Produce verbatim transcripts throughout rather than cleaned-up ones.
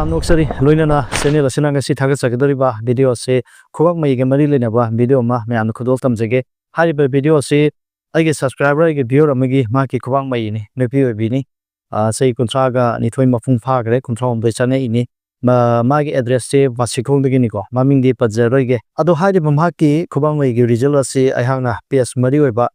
ꯅꯣꯛꯆꯔꯤ꯫ ꯂꯣꯏꯅꯅ ꯆꯦꯅꯦꯜ ꯑꯁꯤꯅ ꯉꯁꯤ ꯊꯥꯒꯠꯆꯒꯗꯧꯔꯤꯕ ꯚꯤꯗꯤꯑꯣ ꯑꯁꯤ ꯈꯨꯕꯥꯛ ꯃꯩꯒ ꯃꯔꯤ ꯂꯩꯅꯕ ꯚꯤꯗꯤꯑꯣ ꯑꯃ ꯃꯌꯥꯝꯅ ꯈꯨꯗꯣꯜ ꯇꯝꯖꯒꯦ꯫ ꯍꯥꯏꯔꯤꯕ ꯚꯤꯗꯤꯑꯣ ꯑꯁꯤ ꯑꯩꯒꯤ ꯁꯕꯁꯀ꯭ꯔꯥꯏꯕꯔ, ꯑꯩꯒꯤ ꯚꯤꯌꯨꯋꯔ ꯑꯃꯒꯤ ꯃꯍꯥꯛꯀꯤ ꯈꯨꯕꯥꯛ ꯃꯩꯅꯤ, ꯅꯨꯄꯤ ꯑꯣꯏꯕꯤꯅꯤ꯫ ꯑ, ꯆꯍꯤ ꯀꯨꯟꯊ꯭ꯔꯥꯒ ꯅꯤꯊꯣꯏ ꯃꯄꯨꯡ ꯐꯥꯈ꯭ꯔꯦ, ꯀꯨꯟꯊ꯭ꯔꯥ ꯍꯨꯝꯗꯣꯏ ꯆꯪꯉꯛꯏꯅꯤ꯫ ꯃ-, ꯃꯥꯒꯤ ꯑꯦꯗ꯭ꯔꯦꯁꯁꯦ ꯋꯥꯁꯤꯈꯣꯡꯗꯒꯤꯅꯤꯀꯣ, ꯃꯃꯤꯡꯗꯤ ꯄꯟꯖꯔꯣꯏꯒꯦ꯫ ꯑꯗꯣ ꯍꯥꯏꯔꯤꯕ ꯃꯍꯥꯛꯀꯤ ꯈꯨꯕꯥꯛ ꯃꯩꯒꯤ ꯔꯤꯖꯜ ꯑꯁꯤ ꯑꯩꯍꯥꯛꯅ ꯄꯦꯖ ꯃꯔꯤ ꯑꯣꯏꯕ,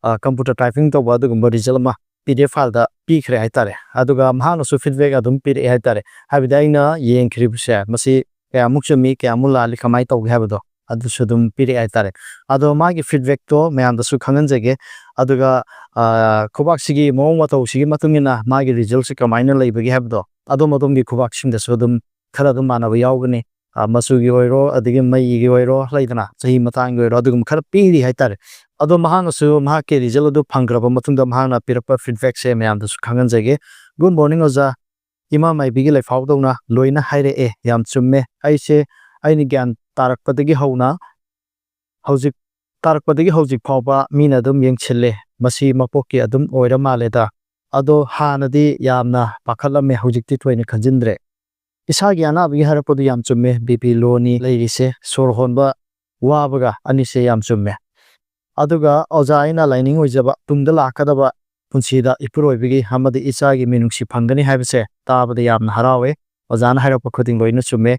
ꯑ, ꯀꯝꯄ꯭ꯌꯨꯇꯔ ꯇꯥꯏꯄꯤꯡ ꯇꯧꯕ ꯑꯗꯨꯒꯨꯝꯕ ꯔꯤꯖꯜ ꯑꯃ ꯄꯤ ꯗꯤ ꯑꯦꯐ ꯐꯥꯏꯜꯗ ꯄꯤꯈ꯭ꯔꯦ ꯍꯥꯏꯇꯥꯔꯦ꯫ ꯑꯗꯨꯒ ꯃꯍꯥꯛꯅꯁꯨ ꯐꯤꯗꯕꯦꯛ ꯑꯗꯨꯝ ꯄꯤꯔꯛꯑꯦ ꯍꯥꯏꯇꯥꯔꯦ꯫ ꯍꯥꯏꯕꯗꯤ ꯑꯩꯅ ꯌꯦꯡꯈ꯭ꯔꯤꯕꯁꯦ, ꯃꯁꯤ ꯀꯌꯥꯃꯨꯛ ꯆꯨꯝꯃꯤ, ꯀꯌꯥꯃꯨꯛ ꯂꯥꯜꯂꯤ, ꯀꯃꯥꯏꯅ ꯇꯧꯒꯦ ꯍꯥꯏꯕꯗꯣ ꯑꯗꯨꯁꯨ ꯑꯗꯨꯝ ꯄꯤꯔꯛꯑꯦ ꯍꯥꯏꯇꯥꯔꯦ꯫ ꯑꯗꯣ ꯃꯥꯒꯤ ꯐꯤꯗꯕꯦꯛꯇꯣ ꯃꯌꯥꯝꯗꯁꯨ ꯈꯪꯍꯟꯖꯒꯦ꯫ ꯑꯗꯨꯒ, ꯑ, ꯈꯨꯕꯥꯛꯁꯤꯒꯤ ꯃꯑꯣꯡ ꯃꯇꯧꯁꯤꯒꯤ ꯃꯇꯨꯡ ꯏꯟꯅ ꯃꯥꯒꯤ ꯔꯤꯖꯜꯁꯦ ꯀꯃꯥꯏꯅ ꯂꯩꯕꯒꯦ ꯍꯥꯏꯕꯗꯣ ꯑꯗꯣꯝ ꯑꯗꯣꯝꯒꯤ ꯈꯨꯕꯥꯛꯁꯤꯡꯗꯁꯨ ꯑꯗꯨꯝ ꯈꯔ ꯑꯗꯨꯝ ꯃꯥꯟꯅꯕ ꯌꯥꯎꯒꯅꯤ꯫ ꯑ, ꯃꯆꯨꯒꯤ ꯑꯣꯏꯔꯣ, ꯑꯗꯒꯤ ꯃꯩꯒꯤ ꯑꯣꯏꯔꯣ, ꯂꯩꯗꯅ, ꯆꯍꯤ ꯃꯇꯥꯡꯒꯤ ꯑꯣꯏꯔꯣ, ꯑꯗꯨꯒꯨꯝꯕ ꯈꯔ ꯄꯤꯔꯤ ꯍꯥꯏꯇꯥꯔꯦ꯫ ꯑꯗꯣ ꯃꯍꯥꯛꯅꯁꯨ ꯃꯍꯥꯛꯀꯤ ꯔꯤꯖꯜ ꯑꯗꯨ ꯐꯪꯈ꯭ꯔꯕ ꯃꯇꯨꯡꯗ ꯃꯍꯥꯛꯅ ꯄꯤꯔꯛꯄ ꯐꯤꯗꯕꯦꯛꯁꯦ ꯃꯌꯥꯝꯗꯁꯨ ꯈꯪꯍꯟꯖꯒꯦ꯫ "Good morning ꯑꯣꯖꯥ, ꯏꯃꯥ ꯃꯥꯏꯕꯤꯒꯤ ꯂꯩꯐꯥꯎꯗꯧꯅ ꯂꯣꯏꯅ ꯍꯥꯏꯔꯛꯑꯦ, ꯌꯥꯝ ꯆꯨꯝꯃꯦ꯫ ꯑꯩꯁꯦ ꯑꯩꯅ ꯒ꯭ꯌꯥꯟ ꯇꯥꯔꯛꯄꯗꯒꯤ ꯍꯧꯅ ꯍꯧꯖꯤꯛ, ꯇꯥꯔꯛꯄꯗꯒꯤ ꯍꯧꯖꯤꯛ ꯐꯥꯎꯕ ꯃꯤꯅ ꯑꯗꯨꯝ ꯌꯦꯡꯁꯤꯜꯂꯦ꯫ ꯃꯁꯤ ꯃꯄꯣꯛꯀꯤ ꯑꯗꯨꯝ ꯑꯣꯏꯔ ꯃꯥꯜꯂꯦꯗ꯫ ꯑꯗꯣ ꯍꯥꯟꯅꯗꯤ ꯌꯥꯝꯅ ꯄꯥꯈꯠꯂꯝꯃꯦ, ꯍꯧꯖꯤꯛꯇꯤ ꯊꯣꯏꯅ ꯈꯟꯖꯤꯟꯗ꯭ꯔꯦ꯫ ꯏꯁꯥꯒꯤ ꯑꯅꯥꯕꯒꯤ ꯍꯥꯏꯔꯛꯄꯗꯨ ꯌꯥꯝ ꯆꯨꯝꯃꯦ, ꯕꯤ ꯄꯤ ꯂꯣꯅꯤ ꯂꯩꯔꯤꯁꯦ, ꯁꯣꯔ ꯍꯣꯟꯕ ꯋꯥꯕꯒ ꯑꯅꯤꯁꯦ ꯌꯥꯝ ꯆꯨꯝꯃꯦ꯫ ꯑꯗꯨꯒ ꯑꯣꯖꯥ, ꯑꯩꯅ ꯂꯥꯏꯅꯤꯡ ꯑꯣꯏꯖꯕ, ꯇꯨꯡꯗ ꯂꯥꯛꯀꯗꯕ ꯄꯨꯟꯁꯤꯗ ꯏꯄꯨꯔꯣꯏꯕꯒꯤ ꯑꯃꯗꯤ ꯏꯆꯥꯒꯤ ꯃꯤꯅꯨꯡꯁꯤ ꯐꯪꯒꯅꯤ ꯍꯥꯏꯕꯁꯦ ꯇꯥꯕꯗ ꯌꯥꯝꯅ ꯍꯔꯥꯎꯋꯦ꯫ ꯑꯣꯖꯥꯅ ꯍꯥꯏꯔꯛꯄ ꯈꯨꯗꯤꯡ ꯂꯣꯏꯅ ꯆꯨꯝꯃꯦ꯫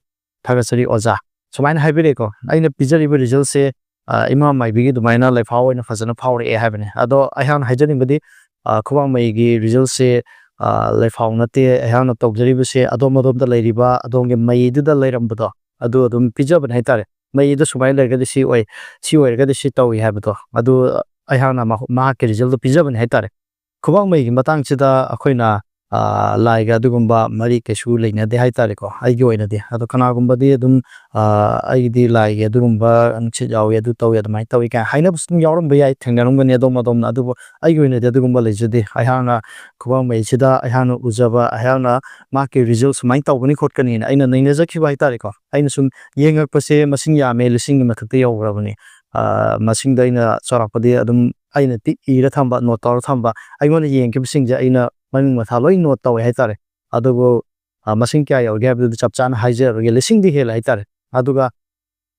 ꯊꯥꯒꯠꯆꯔꯤ ꯑꯣꯖꯥ", ꯁꯨꯃꯥꯏꯅ ꯍꯥꯏꯕꯤꯔꯛꯑꯦꯀꯣ꯫ ꯑꯩꯅ ꯄꯤꯖꯔꯤꯕ ꯔꯤꯖꯜꯁꯦ, ꯑ, ꯏꯃꯥ ꯃꯥꯏꯕꯤꯒꯤ ꯑꯗꯨꯃꯥꯏꯅ ꯂꯩꯐꯥꯎ ꯑꯣꯏꯅ ꯐꯖꯅ ꯐꯥꯎꯔꯛꯑꯦ ꯍꯥꯏꯕꯅꯦ꯫ ꯑꯗꯣ ꯑꯩꯍꯥꯛꯅ ꯍꯥꯏꯖꯅꯤꯡꯕꯗꯤ, ꯑ, ꯈꯨꯕꯥꯛ ꯃꯩꯒꯤ ꯔꯤꯖꯜꯁꯦ, ꯑ, ꯂꯩꯐꯥꯎ ꯅꯠꯇꯦ꯫ ꯑꯩꯍꯥꯛꯅ ꯇꯧꯖꯔꯤꯕꯁꯦ ꯑꯗꯣꯝ ꯑꯗꯣꯝꯗ ꯂꯩꯔꯤꯕ ꯑꯗꯣꯝꯒꯤ ꯃꯩꯗꯨꯗ ꯂꯩꯔꯝꯕꯗꯣ ꯑꯗꯨ ꯑꯗꯨꯝ ꯄꯤꯖꯕꯅꯦ ꯍꯥꯏꯇꯥꯔꯦ꯫ ꯃꯩꯗ ꯁꯨꯃꯥꯏꯅ ꯂꯩꯔꯒꯗꯤ ꯁꯤ ꯑꯣꯏ, ꯁꯤ ꯑꯣꯏꯔꯒꯗꯤ ꯁꯤ ꯇꯧꯏ ꯍꯥꯏꯕꯗꯣ ꯑꯗꯨ ꯑꯩꯍꯥꯛꯅ ꯃꯍ-, ꯃꯍꯥꯛꯀꯤ ꯔꯤꯖꯜꯗꯣ ꯄꯤꯖꯕꯅꯦ ꯍꯥꯏꯇꯥꯔꯦ꯫ ꯈꯨꯕꯥꯛ ꯃꯩꯒꯤ ꯃꯇꯥꯡꯁꯤꯗ ꯑꯩꯈꯣꯏꯅ, ꯑ, ꯂꯥꯏꯒ ꯑꯗꯨꯒꯨꯝꯕ ꯃꯔꯤ ꯀꯩꯁꯨ ꯂꯩꯅꯗꯦ ꯍꯥꯏꯇꯥꯔꯦꯀꯣ, ꯑꯩꯒꯤ ꯑꯣꯏꯅꯗꯤ꯫ ꯑꯗꯣ ꯀꯅꯥꯒꯨꯝꯕꯗꯤ ꯑꯗꯨꯝ, ꯑ, "ꯑꯩꯒꯤꯗꯤ ꯂꯥꯏꯒꯤ ꯑꯗꯨꯒꯨꯝꯕ ꯅꯨꯡꯁꯤꯠ ꯌꯥꯎꯏ, ꯑꯗꯨ ꯇꯧꯏ, ꯑꯗꯨꯃꯥꯏꯅ ꯇꯧꯏ" ꯀꯥꯏꯅ ꯍꯥꯏꯅꯕꯁꯨ ꯑꯗꯨꯝ ꯌꯥꯎꯔꯝꯕ ꯌꯥꯏ, ꯊꯦꯡꯅꯔꯝꯒꯅꯤ ꯑꯗꯣꯝ ꯑꯗꯣꯝꯅ꯫ ꯑꯗꯨꯕꯨ ꯑꯩꯒꯤ ꯑꯣꯏꯅꯗꯤ ꯑꯗꯨꯒꯨꯝꯕ ꯂꯩꯖꯗꯦ꯫ ꯑꯩꯍꯥꯛꯅ ꯈꯨꯕꯥꯛ ꯃꯩꯁꯤꯗ ꯑꯩꯍꯥꯛꯅ ꯎꯖꯕ, ꯑꯩꯍꯥꯛꯅ ꯃꯍꯥꯛꯀꯤ ꯔꯤꯖꯜ ꯁꯨꯃꯥꯏꯅ ꯇꯧꯒꯅꯤ ꯈꯣꯠꯀꯅꯤꯅ ꯑꯩꯅ ꯅꯩꯅꯖꯈꯤꯕ ꯍꯥꯏꯇꯥꯔꯦꯀꯣ꯫ ꯑꯩꯅ ꯁꯨꯝ ꯌꯦꯡꯉꯛꯄꯁꯦ ꯃꯁꯤꯡ ꯌꯥꯝꯃꯦ, ꯂꯤꯁꯤꯡꯒꯤ ꯃꯊꯛꯇ ꯌꯧꯈ꯭ꯔꯕꯅꯤ꯫ ꯑ, ꯃꯁꯤꯡꯗ ꯑꯩꯅ ꯆꯥꯎꯔꯥꯛꯄꯗꯤ ꯑꯗꯨꯝ ꯑꯩꯅ ꯇꯤꯛ ꯏꯔ ꯊꯝꯕ, ꯅꯣꯠ ꯇꯧꯔ ꯊꯝꯕ, ꯑꯩꯉꯣꯟꯗ ꯌꯦꯡꯈꯤꯕꯁꯤꯡꯁꯦ ꯑꯩꯅ ꯃꯃꯤꯡ ꯃꯊꯥ ꯂꯣꯏ ꯅꯣꯠ ꯇꯧꯋꯦ ꯍꯥꯏꯇꯥꯔꯦ꯫ ꯑꯗꯨꯕꯨ ꯑ, ꯃꯁꯤꯡ ꯀꯌꯥ ꯌꯧꯔꯒꯦ ꯍꯥꯏꯕꯗꯨꯗꯤ ꯆꯞ ꯆꯥꯅ ꯍꯥꯏꯖꯔꯔꯣꯏꯒꯦ, ꯂꯤꯁꯤꯡꯗꯤ ꯍꯦꯜꯂꯦ ꯍꯥꯏꯇꯥꯔꯦ꯫ ꯑꯗꯨꯒ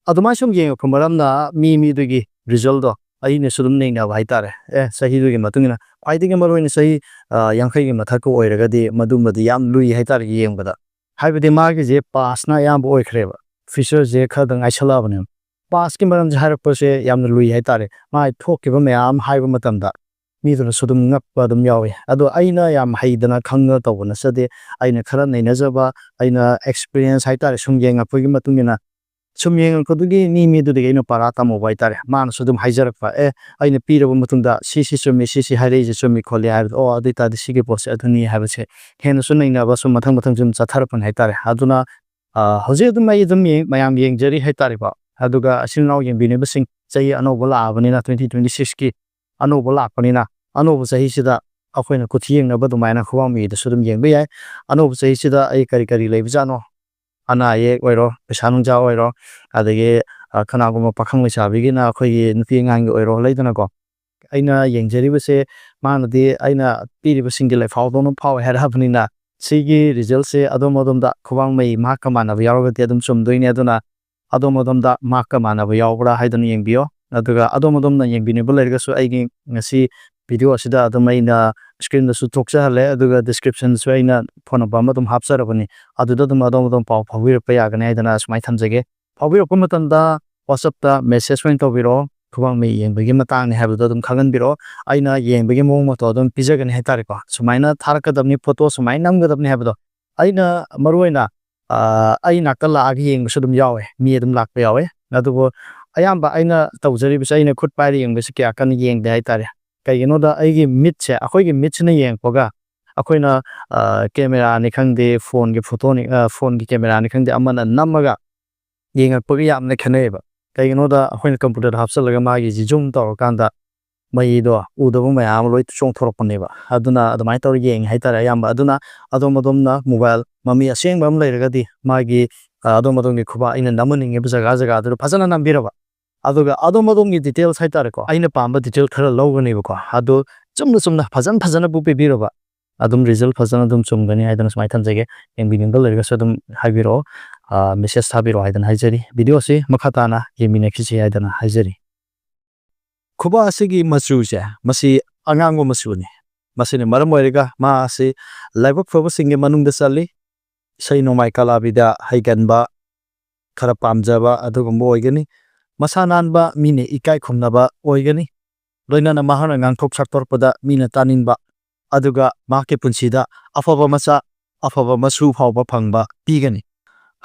ꯑꯗꯨꯃꯥꯏꯅ ꯁꯨꯝ ꯌꯦꯡꯉꯛꯄ ꯃꯔꯝꯅ ꯃꯤ ꯃꯤꯗꯨꯒꯤ ꯔꯤꯖꯜꯗꯣ ꯑꯩꯅꯁꯨ ꯑꯗꯨꯝ ꯅꯩꯅꯕ ꯍꯥꯏꯇꯥꯔꯦ꯫ ꯑꯦ, ꯆꯍꯤꯗꯨꯒꯤ ꯃꯇꯨꯡ ꯏꯟꯅ ꯈ꯭ꯋꯥꯏꯗꯒꯤ ꯃꯔꯨꯑꯣꯏꯅ ꯆꯍꯤ, ꯑ, ꯌꯥꯡꯈꯩꯒꯤ ꯃꯊꯛꯀ ꯑꯣꯏꯔꯒꯗꯤ ꯃꯗꯨꯃꯗꯤ ꯌꯥꯝ ꯂꯨꯏ ꯍꯥꯏꯇꯥꯔꯦ ꯌꯦꯡꯕꯗ꯫ ꯍꯥꯏꯕꯗꯤ ꯃꯥꯒꯤꯁꯦ ꯄꯥꯁꯅ ꯑꯌꯥꯝꯕ ꯑꯣꯏꯈ꯭ꯔꯦꯕ, ꯐ꯭ꯌꯨꯆꯔꯁꯦ ꯈꯔꯗꯪ ꯉꯥꯏꯁꯜꯂꯛꯑꯕꯅꯦꯕ꯫ ꯄꯥꯁꯀꯤ ꯃꯔꯝꯁꯦ ꯍꯥꯏꯔꯛꯄꯁꯦ ꯌꯥꯝꯅ ꯂꯨꯏ ꯍꯥꯏꯇꯥꯔꯦ꯫ ꯃꯥꯒꯤ ꯊꯣꯛꯈꯤꯕ ꯃꯌꯥꯝ ꯍꯥꯏꯕ ꯃꯇꯝꯗ ꯃꯤꯗꯨꯅꯁꯨ ꯑꯗꯨꯝ ꯉꯛꯄ ꯑꯗꯨꯝ ꯌꯥꯎꯏ꯫ ꯑꯗꯣ ꯑꯩꯅ ꯌꯥꯝ ꯍꯩꯗꯅ ꯈꯪꯗꯅ ꯇꯧꯕ ꯅꯠꯆꯗꯦ꯫ ꯑꯩꯅ ꯈꯔ ꯅꯩꯅꯖꯕ, ꯑꯩꯅ ꯑꯦꯛꯁꯄꯤꯔꯤꯌꯦꯟꯁ ꯍꯥꯏꯇꯥꯔꯦ, ꯁꯨꯝ ꯌꯦꯡꯉꯛꯄꯒꯤ ꯃꯇꯨꯡ ꯏꯟꯅ, ꯁꯨꯝ ꯌꯦꯡꯉꯛꯄꯗꯨꯒꯤ ꯃꯤ ꯃꯤꯗꯨꯗꯒꯤ ꯑꯩꯅ ꯄꯔꯥ ꯇꯝꯍꯧꯕ ꯍꯥꯏꯇꯥꯔꯦ꯫ ꯃꯥꯅꯁꯨ ꯑꯗꯨꯝ ꯍꯥꯏꯖꯔꯛꯄ, "ꯑꯦ, ꯑꯩꯅ ꯄꯤꯔꯕ ꯃꯇꯨꯡꯗ ꯁꯤ ꯁꯤ ꯆꯨꯝꯃꯤ, ꯁꯤ ꯁꯤ ꯍꯥꯏꯔꯛꯏꯁꯦ ꯆꯨꯝꯃꯤ ꯈꯣꯠꯂꯤ" ꯍꯥꯏꯕꯗꯣ, "ꯑꯣ, ꯑꯗꯨ ꯑꯣꯏꯇꯥꯔꯗꯤ ꯁꯤꯒꯤ ꯄꯣꯠꯁꯦ ꯑꯗꯨꯅꯤ" ꯍꯥꯏꯕꯁꯦ ꯍꯦꯟꯅꯁꯨ ꯅꯩꯅꯕ ꯁꯨꯝ ꯃꯊꯪ ꯃꯊꯪ ꯁꯨꯝ ꯆꯠꯊꯔꯛꯄꯅꯦ ꯍꯥꯏꯇꯥꯔꯦ꯫ ꯑꯗꯨꯅ, ꯑ, ꯍꯧꯖꯤꯛ ꯑꯗꯨꯝ ꯑꯩ ꯑꯗꯨꯝ ꯌꯦꯡ-, ꯃꯌꯥꯝ ꯌꯦꯡꯖꯔꯤ ꯍꯥꯏꯇꯥꯔꯦꯀꯣ꯫ ꯑꯗꯨꯒ ꯏꯆꯤꯟ ꯏꯅꯥꯎ ꯌꯦꯡꯕꯤꯅꯕꯁꯤꯡ, ꯆꯍꯤ ꯑꯅꯧꯕ ꯂꯥꯛꯑꯕꯅꯤꯅ, twenty twenty six ꯀꯤ ꯑꯅꯧꯕ ꯂꯥꯛꯄꯅꯤꯅ, ꯑꯅꯧꯕ ꯆꯍꯤꯁꯤꯗ ꯑꯩꯈꯣꯏꯅ ꯀꯨꯊꯤ ꯌꯦꯡꯅꯕ ꯑꯗꯨꯃꯥꯏꯅ ꯈꯨꯕꯥꯡ ꯃꯌꯤꯗꯁꯨ ꯑꯗꯨꯝ ꯌꯦꯡꯕ ꯌꯥꯏ꯫ ꯑꯅꯧꯕ ꯆꯍꯤꯁꯤꯗ ꯑꯩ ꯀꯔꯤ ꯀꯔꯤ ꯂꯩꯕꯖꯥꯠꯅꯣ? ꯑꯅꯥ ꯑꯌꯦꯛ ꯑꯣꯏꯔꯣ, ꯄꯩꯁꯥ ꯅꯨꯡꯁꯥ ꯑꯣꯏꯔꯣ, ꯑꯗꯒꯤ, ꯑ, ꯀꯅꯥꯒꯨꯝꯕ ꯄꯥꯈꯪ ꯂꯩꯁꯥꯕꯤꯒꯤꯅ ꯑꯩꯈꯣꯏꯒꯤ ꯅꯨꯄꯤ ꯑꯉꯥꯡꯒꯤ ꯑꯣꯏꯔꯣ, ꯂꯩꯗꯅꯀꯣ꯫ ꯑꯩꯅ ꯌꯦꯡꯖꯔꯤꯕꯁꯦ, ꯃꯥꯅꯗꯤ ꯑꯩꯅ ꯄꯤꯔꯤꯕꯁꯤꯡꯒꯤ ꯂꯩꯐꯥꯎꯗꯧꯅ ꯐꯥꯎꯋꯦ ꯍꯥꯏꯔꯛꯑꯕꯅꯤꯅ, ꯁꯤꯒꯤ ꯔꯤꯖꯜꯁꯦ ꯑꯗꯣꯝ ꯑꯗꯣꯝꯗ ꯈꯨꯕꯥꯡ ꯃꯩ ꯃꯍꯥꯛꯀ ꯃꯥꯟꯅꯕ ꯌꯥꯎꯔꯒꯗꯤ ꯑꯗꯨꯝ ꯆꯨꯝꯗꯣꯏꯅꯦ꯫ ꯑꯗꯨꯅ ꯑꯗꯣꯝ ꯑꯗꯣꯝꯗ ꯃꯍꯥꯛꯀ ꯃꯥꯟꯅꯕ ꯌꯥꯎꯕ꯭ꯔꯥ ꯍꯥꯏꯗꯨꯅ ꯌꯦꯡꯕꯤꯌꯣ꯫ ꯑꯗꯨꯒ ꯑꯗꯣꯝ ꯑꯗꯣꯝꯅ ꯌꯦꯡꯕꯤꯅꯤꯡꯕ ꯂꯩꯔꯒꯁꯨ ꯑꯩꯒꯤ ꯉꯁꯤ ꯚꯤꯗꯤꯑꯣ ꯑꯁꯤꯗ ꯑꯗꯨꯝ ꯑꯩꯅ ꯁ꯭ꯀ꯭ꯔꯤꯟꯗꯁꯨ ꯊꯣꯛꯆꯍꯜꯂꯦ, ꯑꯗꯨꯒ ꯗꯤꯁꯀ꯭ꯔꯤꯞꯁꯟꯗꯁꯨ ꯑꯩꯅ ꯐꯣꯟ ꯅꯝꯕꯔ ꯑꯃ ꯑꯗꯨꯝ ꯍꯥꯞꯆꯔꯕꯅꯤ꯫ ꯑꯗꯨꯗ ꯑꯗꯨꯝ ꯑꯗꯣꯝ ꯑꯗꯣꯝ ꯄꯥꯎ ꯐꯥꯎꯕꯤꯔꯛꯄ ꯌꯥꯒꯅꯤ ꯍꯥꯏꯗꯅ ꯁꯨꯃꯥꯏꯅ ꯊꯝꯖꯒꯦ꯫ ꯐꯥꯎꯕꯤꯔꯛꯄ ꯃꯇꯝꯗ WhatsApp-ꯇ ꯃꯦꯁꯦꯖ ꯑꯣꯏꯅ ꯇꯧꯕꯤꯔꯛꯑꯣ, ꯈꯨꯕꯥꯡ ꯃꯩ ꯌꯦꯡꯕꯒꯤ ꯃꯇꯥꯡꯅꯤ ꯍꯥꯏꯕꯗꯣ ꯑꯗꯨꯝ ꯈꯪꯍꯟꯕꯤꯔꯛꯑꯣ꯫ ꯑꯩꯅ ꯌꯦꯡꯕꯒꯤ ꯃꯑꯣꯡ ꯃꯇꯧ ꯑꯗꯨꯝ ꯄꯤꯖꯒꯅꯤ ꯍꯥꯏꯇꯥꯔꯦꯀꯣ꯫ ꯁꯨꯃꯥꯏꯅ ꯊꯥꯔꯛꯀꯗꯕꯅꯤ, ꯐꯣꯇꯣ ꯁꯨꯃꯥꯏꯅ ꯅꯝꯒꯗꯕꯅꯤ ꯍꯥꯏꯕꯗꯣ꯫ ꯑꯩꯅ ꯃꯔꯨꯑꯣꯏꯅ, ꯑ, ꯑꯩ ꯅꯥꯛꯇ ꯂꯥꯛꯑꯒ ꯌꯦꯡꯕꯁꯨ ꯑꯗꯨꯝ ꯌꯥꯎꯋꯦ, ꯃꯤ ꯑꯗꯨꯝ ꯂꯥꯛꯄ ꯌꯥꯎꯋꯦ꯫ ꯑꯗꯨꯕꯨ ꯑꯌꯥꯝꯕ ꯑꯩꯅ ꯇꯧꯖꯔꯤꯕꯁꯦ, ꯑꯩꯅ ꯈꯨꯠ ꯄꯥꯏꯔ ꯌꯦꯡꯕꯁꯦ ꯀꯌꯥ ꯀꯟꯅ ꯌꯦꯡꯗꯦ ꯍꯥꯏꯇꯥꯔꯦ꯫ ꯀꯩꯒꯤꯅꯣꯗ ꯑꯩꯒꯤ ꯃꯤꯠꯁꯦ, ꯑꯩꯈꯣꯏꯒꯤ ꯃꯤꯠꯁꯤꯅ ꯌꯦꯡꯉꯛꯄꯒ ꯑꯩꯈꯣꯏꯅ, ꯑ, ꯀꯦꯃꯦꯔꯥꯅꯤ ꯈꯪꯗꯦ, ꯐꯣꯟꯒꯤ ꯐꯣꯇꯣꯅꯤ, ꯑ, ꯐꯣꯟꯒꯤ ꯀꯦꯃꯦꯔꯥꯅꯤ ꯈꯪꯗꯦ, ꯑꯃꯅ ꯅꯝꯃꯒ ꯌꯦꯡꯉꯛꯄꯒ ꯌꯥꯝꯅ ꯈꯦꯠꯅꯩꯌꯦꯕ꯫ ꯀꯩꯒꯤꯅꯣꯗ ꯑꯩꯈꯣꯏꯅ ꯀꯝꯄ꯭ꯌꯨꯇꯔꯗ ꯍꯥꯞꯆꯤꯜꯂꯒ ꯃꯥꯒꯤ ꯖꯨꯝ ꯇꯧꯔꯀꯥꯟꯗ ꯃꯩꯗꯣ ꯎꯗꯕ ꯃꯌꯥꯝ ꯑꯃ ꯂꯣꯏ ꯆꯣꯡꯊꯣꯔꯛꯄꯅꯦꯕ꯫ ꯑꯗꯨꯅ ꯑꯗꯨꯃꯥꯏꯅ ꯇꯧꯔ ꯌꯦꯡꯉꯦ ꯍꯥꯏꯇꯥꯔꯦ ꯑꯌꯥꯝꯕ꯫ ꯑꯗꯨꯅ ꯑꯗꯣꯝ ꯑꯗꯣꯝꯅ ꯃꯣꯕꯥꯏꯜ ꯃꯃꯤ ꯑꯁꯦꯡꯕ ꯑꯃ ꯂꯩꯔꯒꯗꯤ ꯃꯥꯒꯤ, ꯑ, ꯑꯗꯣꯝ ꯑꯗꯣꯝꯒꯤ ꯈꯨꯕꯥꯛ ꯑꯩꯅ ꯅꯝꯍꯟꯅꯤꯡꯉꯤꯕ ꯖꯒꯥ ꯖꯒꯥꯗꯨꯗ ꯐꯖꯅ ꯅꯝꯕꯤꯔꯕ꯫ ꯑꯗꯨꯒ ꯑꯗꯣꯝ ꯑꯗꯣꯝꯒꯤ ꯗꯤꯇꯦꯜꯁ ꯍꯥꯏꯇꯥꯔꯦꯀꯣ, ꯑꯩꯅ ꯄꯥꯝꯕ ꯗꯤꯇꯦꯜ ꯈꯔ ꯂꯧꯒꯅꯦꯕꯀꯣ꯫ ꯑꯗꯣ ꯆꯨꯝꯅ ꯆꯨꯝꯅ ꯐꯖꯅ ꯐꯖꯅꯕꯨ ꯄꯤꯕꯤꯔꯕ꯫ ꯑꯗꯨꯝ ꯔꯤꯖꯜ ꯐꯖꯅ ꯑꯗꯨꯝ ꯆꯨꯝꯒꯅꯤ ꯍꯥꯏꯗꯅ ꯁꯨꯃꯥꯏꯅ ꯊꯝꯖꯒꯦ꯫ ꯌꯦꯡꯕꯤꯅꯤꯡꯕ ꯂꯩꯔꯒꯁꯨ ꯑꯗꯨꯝ ꯍꯥꯏꯕꯤꯔꯛꯑꯣ, ꯃꯦꯁꯦꯖ ꯊꯥꯕꯤꯔꯛꯑꯣ ꯍꯥꯏꯗꯅ ꯍꯥꯏꯖꯔꯤ꯫ ꯚꯤꯗꯤꯑꯣꯁꯤ ꯃꯈꯥ ꯇꯥꯅ ꯌꯦꯡꯃꯤꯟꯅꯈꯤꯁꯤ ꯍꯥꯏꯗꯅ ꯍꯥꯏꯖꯔꯤ꯫ ꯈꯨꯕꯥꯛ ꯑꯁꯤꯒꯤ ꯃꯆꯨꯁꯦ, ꯃꯁꯤ ꯑꯉꯥꯡꯕ ꯃꯆꯨꯅꯤ꯫ ꯃꯁꯤꯅ ꯃꯔꯝ ꯑꯣꯏꯔꯒ ꯃꯍꯥꯛ ꯑꯁꯤ ꯂꯥꯏꯕꯛ ꯐꯕꯁꯤꯡꯒꯤ ꯃꯅꯨꯡꯗ ꯆꯜꯂꯤ꯫ ꯏꯁꯩ ꯅꯣꯡꯃꯥꯏ ꯀꯂꯥꯕꯤꯗ ꯍꯩꯒꯟꯕ, ꯈꯔ ꯄꯥꯝꯖꯕ ꯑꯗꯨꯒꯨꯝꯕ ꯑꯣꯏꯒꯅꯤ꯫ ꯃꯁꯥ ꯅꯥꯟꯕ, ꯃꯤꯅ ꯏꯀꯥꯏ ꯈꯨꯝꯅꯕ ꯑꯣꯏꯒꯅꯤ꯫ ꯂꯣꯏꯅꯅ ꯃꯍꯥꯛꯅ ꯉꯥꯡꯊꯣꯛ ꯁꯛꯇꯣꯔꯛꯄꯗ ꯃꯤꯅ ꯇꯥꯅꯤꯡꯕ, ꯑꯗꯨꯒ ꯃꯍꯥꯛꯀꯤ ꯄꯨꯟꯁꯤꯗ ꯑꯐꯕ ꯃꯆꯥ, ꯑꯐꯕ ꯃꯁꯨ ꯐꯥꯎꯕ ꯐꯪꯕ ꯄꯤꯒꯅꯤ꯫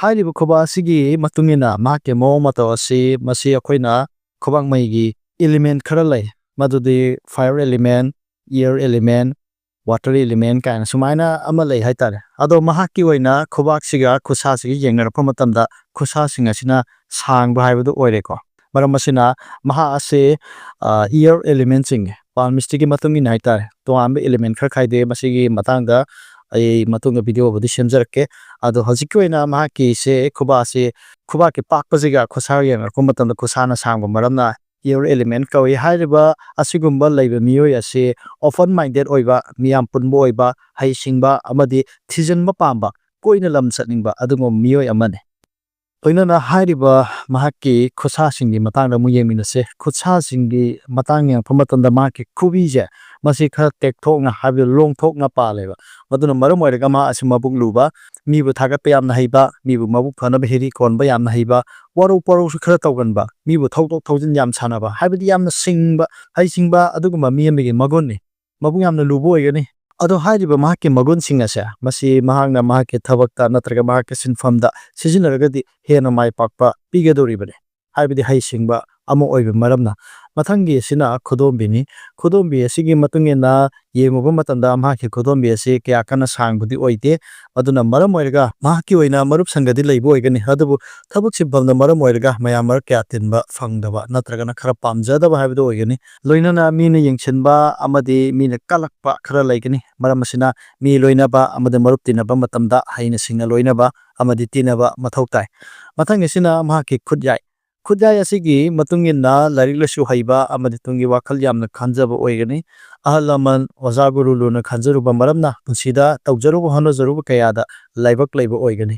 ꯍꯥꯏꯔꯤꯕ ꯈꯨꯕꯥꯛ ꯑꯁꯤꯒꯤ ꯃꯇꯨꯡ ꯏꯟꯅ ꯃꯍꯥꯛꯀꯤ ꯃꯑꯣꯡ ꯃꯇꯧ ꯑꯁꯤ, ꯃꯁꯤ ꯑꯩꯈꯣꯏꯅ ꯈꯨꯕꯥꯛ ꯃꯩꯒꯤ element ꯈꯔ ꯂꯩ, ꯃꯗꯨꯗꯤ fire element, air element, water element ꯀꯥꯏꯅ ꯁꯨꯃꯥꯏꯅ ꯑꯃ ꯂꯩ ꯍꯥꯏꯇꯥꯔꯦ꯫ ꯑꯗꯣ ꯃꯍꯥꯛꯀꯤ ꯑꯣꯏꯅ ꯈꯨꯕꯥꯛꯁꯤꯒ ꯈꯨꯠꯁꯥꯁꯤꯒ ꯌꯦꯡꯅꯔꯛꯄ ꯃꯇꯝꯗ ꯈꯨꯠꯁꯥꯁꯤꯡ ꯑꯁꯤꯅ ꯁꯥꯡꯕ ꯍꯥꯏꯕꯗꯨ ꯑꯣꯏꯔꯦꯀꯣ꯫ ꯃꯔꯝ ꯑꯁꯤꯅ ꯃꯍꯥꯛ ꯑꯁꯦ, ꯑ, air element ꯆꯤꯡꯉꯦ꯫ Palmistry ꯒꯤ ꯃꯇꯨꯡ ꯏꯟꯅ ꯍꯥꯏꯇꯥꯔꯦ, ꯇꯣꯉꯥꯟꯕ element ꯈꯔ ꯈꯥꯏꯗꯦ꯫ ꯃꯁꯤꯒꯤ ꯃꯇꯥꯡꯗ ꯑꯩ ꯃꯇꯨꯡꯗ ꯚꯤꯗꯤꯑꯣꯕꯨꯗꯤ ꯁꯦꯝꯖꯔꯛꯀꯦ꯫ ꯑꯗꯣ ꯍꯧꯖꯤꯛꯀꯤ ꯑꯣꯏꯅ ꯃꯍꯥꯛꯀꯤꯁꯦ ꯈꯨꯕꯥꯛꯁꯦ, ꯈꯨꯕꯥꯛꯀꯤ ꯄꯥꯛꯄꯁꯤꯒ ꯈꯨꯠꯁꯥꯒ ꯌꯦꯡꯅꯔꯛꯄ ꯃꯇꯝꯗ ꯈꯨꯠꯁꯥꯅ ꯁꯥꯡꯕ ꯃꯔꯝꯅ air element ꯀꯧꯏ꯫ ꯍꯥꯏꯔꯤꯕ ꯑꯁꯤꯒꯨꯝꯕ ꯂꯩꯕ ꯃꯤꯑꯣꯏ ꯑꯁꯤ open minded ꯑꯣꯏꯕ, ꯃꯤꯌꯥꯝ ꯄꯨꯟꯕ ꯑꯣꯏꯕ, ꯍꯩꯁꯤꯡꯕ ꯑꯃꯗꯤ ꯊꯤꯖꯤꯟꯕ ꯄꯥꯝꯕ, ꯀꯣꯏꯅ ꯂꯝ ꯆꯠꯅꯤꯡꯕ ꯑꯗꯨꯒꯨꯝꯕ ꯃꯤꯑꯣꯏ ꯑꯃꯅꯤ꯫ ꯂꯣꯏꯅꯅ ꯍꯥꯏꯔꯤꯕ ꯃꯍꯥꯛꯀꯤ ꯈꯨꯠꯁꯥꯁꯤꯡꯒꯤ ꯃꯇꯥꯡꯗ ꯑꯃꯨꯛ ꯌꯦꯡꯃꯤꯟꯅꯁꯦ꯫ ꯈꯨꯠꯁꯥꯁꯤꯡꯒꯤ ꯃꯇꯥꯡ ꯌꯦꯡꯉꯛꯄ ꯃꯇꯝꯗ ꯃꯍꯥꯛꯀꯤ ꯈꯨꯕꯤꯁꯦ, ꯃꯁꯤ ꯈꯔ ꯇꯦꯛꯊꯣꯛꯅ, ꯍꯥꯏꯕꯗꯤ ꯂꯣꯡꯊꯣꯛꯅ ꯄꯥꯜꯂꯦꯕ꯫ ꯃꯗꯨꯅ ꯃꯔꯝ ꯑꯣꯏꯔꯒ ꯃꯍꯥꯛ ꯑꯁꯤ ꯃꯕꯨꯛ ꯂꯨꯕ, ꯃꯤꯕꯨ ꯊꯥꯒꯠꯄ ꯌꯥꯝꯅ ꯍꯩꯕ, ꯃꯤꯕꯨ ꯃꯕꯨꯛ ꯐꯅꯕ ꯍꯤꯔꯤ ꯀꯣꯟꯕ ꯌꯥꯝꯅ ꯍꯩꯕ, ꯋꯥꯔꯧ ꯄꯔꯧꯁꯨ ꯈꯔ ꯇꯧꯒꯟꯕ, ꯃꯤꯕꯨ ꯊꯧꯗꯣꯛ ꯊꯧꯖꯤꯟ ꯌꯥꯝ ꯁꯥꯟꯅꯕ, ꯍꯥꯏꯕꯗꯤ ꯌꯥꯝꯅ ꯁꯤꯡꯕ, ꯍꯩꯁꯤꯡꯕ ꯑꯗꯨꯒꯨꯝꯕ ꯃꯤ ꯑꯃꯒꯤ ꯃꯒꯨꯟꯅꯤ꯫ ꯃꯕꯨꯛ ꯌꯥꯝꯅ ꯂꯨꯕ ꯑꯣꯏꯒꯅꯤ꯫ ꯑꯗꯣ ꯍꯥꯏꯔꯤꯕ ꯃꯍꯥꯛꯀꯤ ꯃꯒꯨꯟꯁꯤꯡ ꯑꯁꯦ, ꯃꯁꯤ ꯃꯍꯥꯛꯅ ꯃꯍꯥꯛꯀꯤ ꯊꯕꯛꯇ ꯅꯠꯇ꯭ꯔꯒ ꯃꯍꯥꯛꯀꯤ ꯁꯤꯟꯐꯝꯗ ꯁꯤꯖꯤꯟꯅꯔꯒꯗꯤ ꯍꯦꯟꯅ ꯃꯥꯏ ꯄꯥꯛꯄ ꯄꯤꯒꯗꯧꯔꯤꯕꯅꯤ꯫ ꯍꯥꯏꯕꯗꯤ ꯍꯩꯁꯤꯡꯕ ꯑꯃ ꯑꯣꯏꯕ ꯃꯔꯝꯅ꯫ ꯃꯊꯪꯒꯤ ꯑꯁꯤꯅ ꯈꯨꯗꯣꯝꯕꯤꯅꯤ꯫ ꯈꯨꯗꯣꯝꯕꯤ ꯑꯁꯤꯒꯤ ꯃꯇꯨꯡ ꯏꯟꯅ ꯌꯦꯡꯉꯨꯕ ꯃꯇꯝꯗ ꯃꯍꯥꯛꯀꯤ ꯈꯨꯗꯣꯝꯕꯤ ꯑꯁꯤ ꯀꯌꯥ ꯀꯟꯅ ꯁꯥꯡꯕꯗꯤ ꯑꯣꯏꯗꯦ꯫ ꯑꯗꯨꯅ ꯃꯔꯝ ꯑꯣꯏꯔꯒ ꯃꯍꯥꯛꯀꯤ ꯑꯣꯏꯅ ꯃꯔꯨꯞ ꯁꯪꯒꯗꯤ ꯂꯩꯕ ꯑꯣꯏꯒꯅꯤ, ꯑꯗꯨꯕꯨ ꯊꯕꯛ ꯁꯤꯟꯐꯝꯅ ꯃꯔꯝ ꯑꯣꯏꯔꯒ ꯃꯌꯥꯝ ꯃꯔꯛ ꯀꯌꯥ ꯇꯤꯟꯕ ꯐꯪꯗꯕ ꯅꯠꯇ꯭ꯔꯒꯅ ꯈꯔ ꯄꯥꯝꯖꯗꯕ ꯍꯥꯏꯕꯗꯨ ꯑꯣꯏꯒꯅꯤ꯫ ꯂꯣꯏꯅꯅ ꯃꯤꯅ ꯌꯦꯡꯁꯤꯟꯕ ꯑꯃꯗꯤ ꯃꯤꯅ ꯀꯜꯂꯛꯄ ꯈꯔ ꯂꯩꯒꯅꯤ꯫ ꯃꯔꯝ ꯑꯁꯤꯅ ꯃꯤ ꯂꯣꯏꯅꯕ ꯑꯃꯗꯤ ꯃꯔꯨꯞ ꯇꯤꯟꯅꯕ ꯃꯇꯝꯗ ꯍꯩꯅ ꯁꯤꯡꯅ ꯂꯣꯏꯅꯕ ꯑꯃꯗꯤ ꯇꯤꯟꯅꯕ ꯃꯊꯧ ꯇꯥꯏ꯫ ꯃꯊꯪꯒꯤꯁꯤꯅ ꯃꯍꯥꯛꯀꯤ ꯈꯨꯠꯌꯥꯏ꯫ ꯈꯨꯠꯌꯥꯏ ꯑꯁꯤꯒꯤ ꯃꯇꯨꯡ ꯏꯟꯅ ꯂꯥꯏꯔꯤꯛ ꯂꯥꯏꯁꯨ ꯍꯩꯕ ꯑꯃꯗꯤ ꯇꯨꯡꯒꯤ ꯋꯥꯈꯜ ꯌꯥꯝꯅ ꯈꯟꯖꯕ ꯑꯣꯏꯒꯅꯤ꯫ ꯑꯍꯜ ꯂꯃꯟ, ꯑꯣꯖꯥ ꯒꯨꯔꯨ ꯂꯨꯅ ꯈꯟꯖꯔꯨꯕ ꯃꯔꯝꯅ ꯄꯨꯟꯁꯤꯗ ꯇꯧꯖꯔꯨꯕ ꯍꯣꯠꯅꯖꯔꯨꯕ ꯀꯌꯥꯗ ꯂꯥꯏꯕꯛ ꯂꯩꯕ ꯑꯣꯏꯒꯅꯤ꯫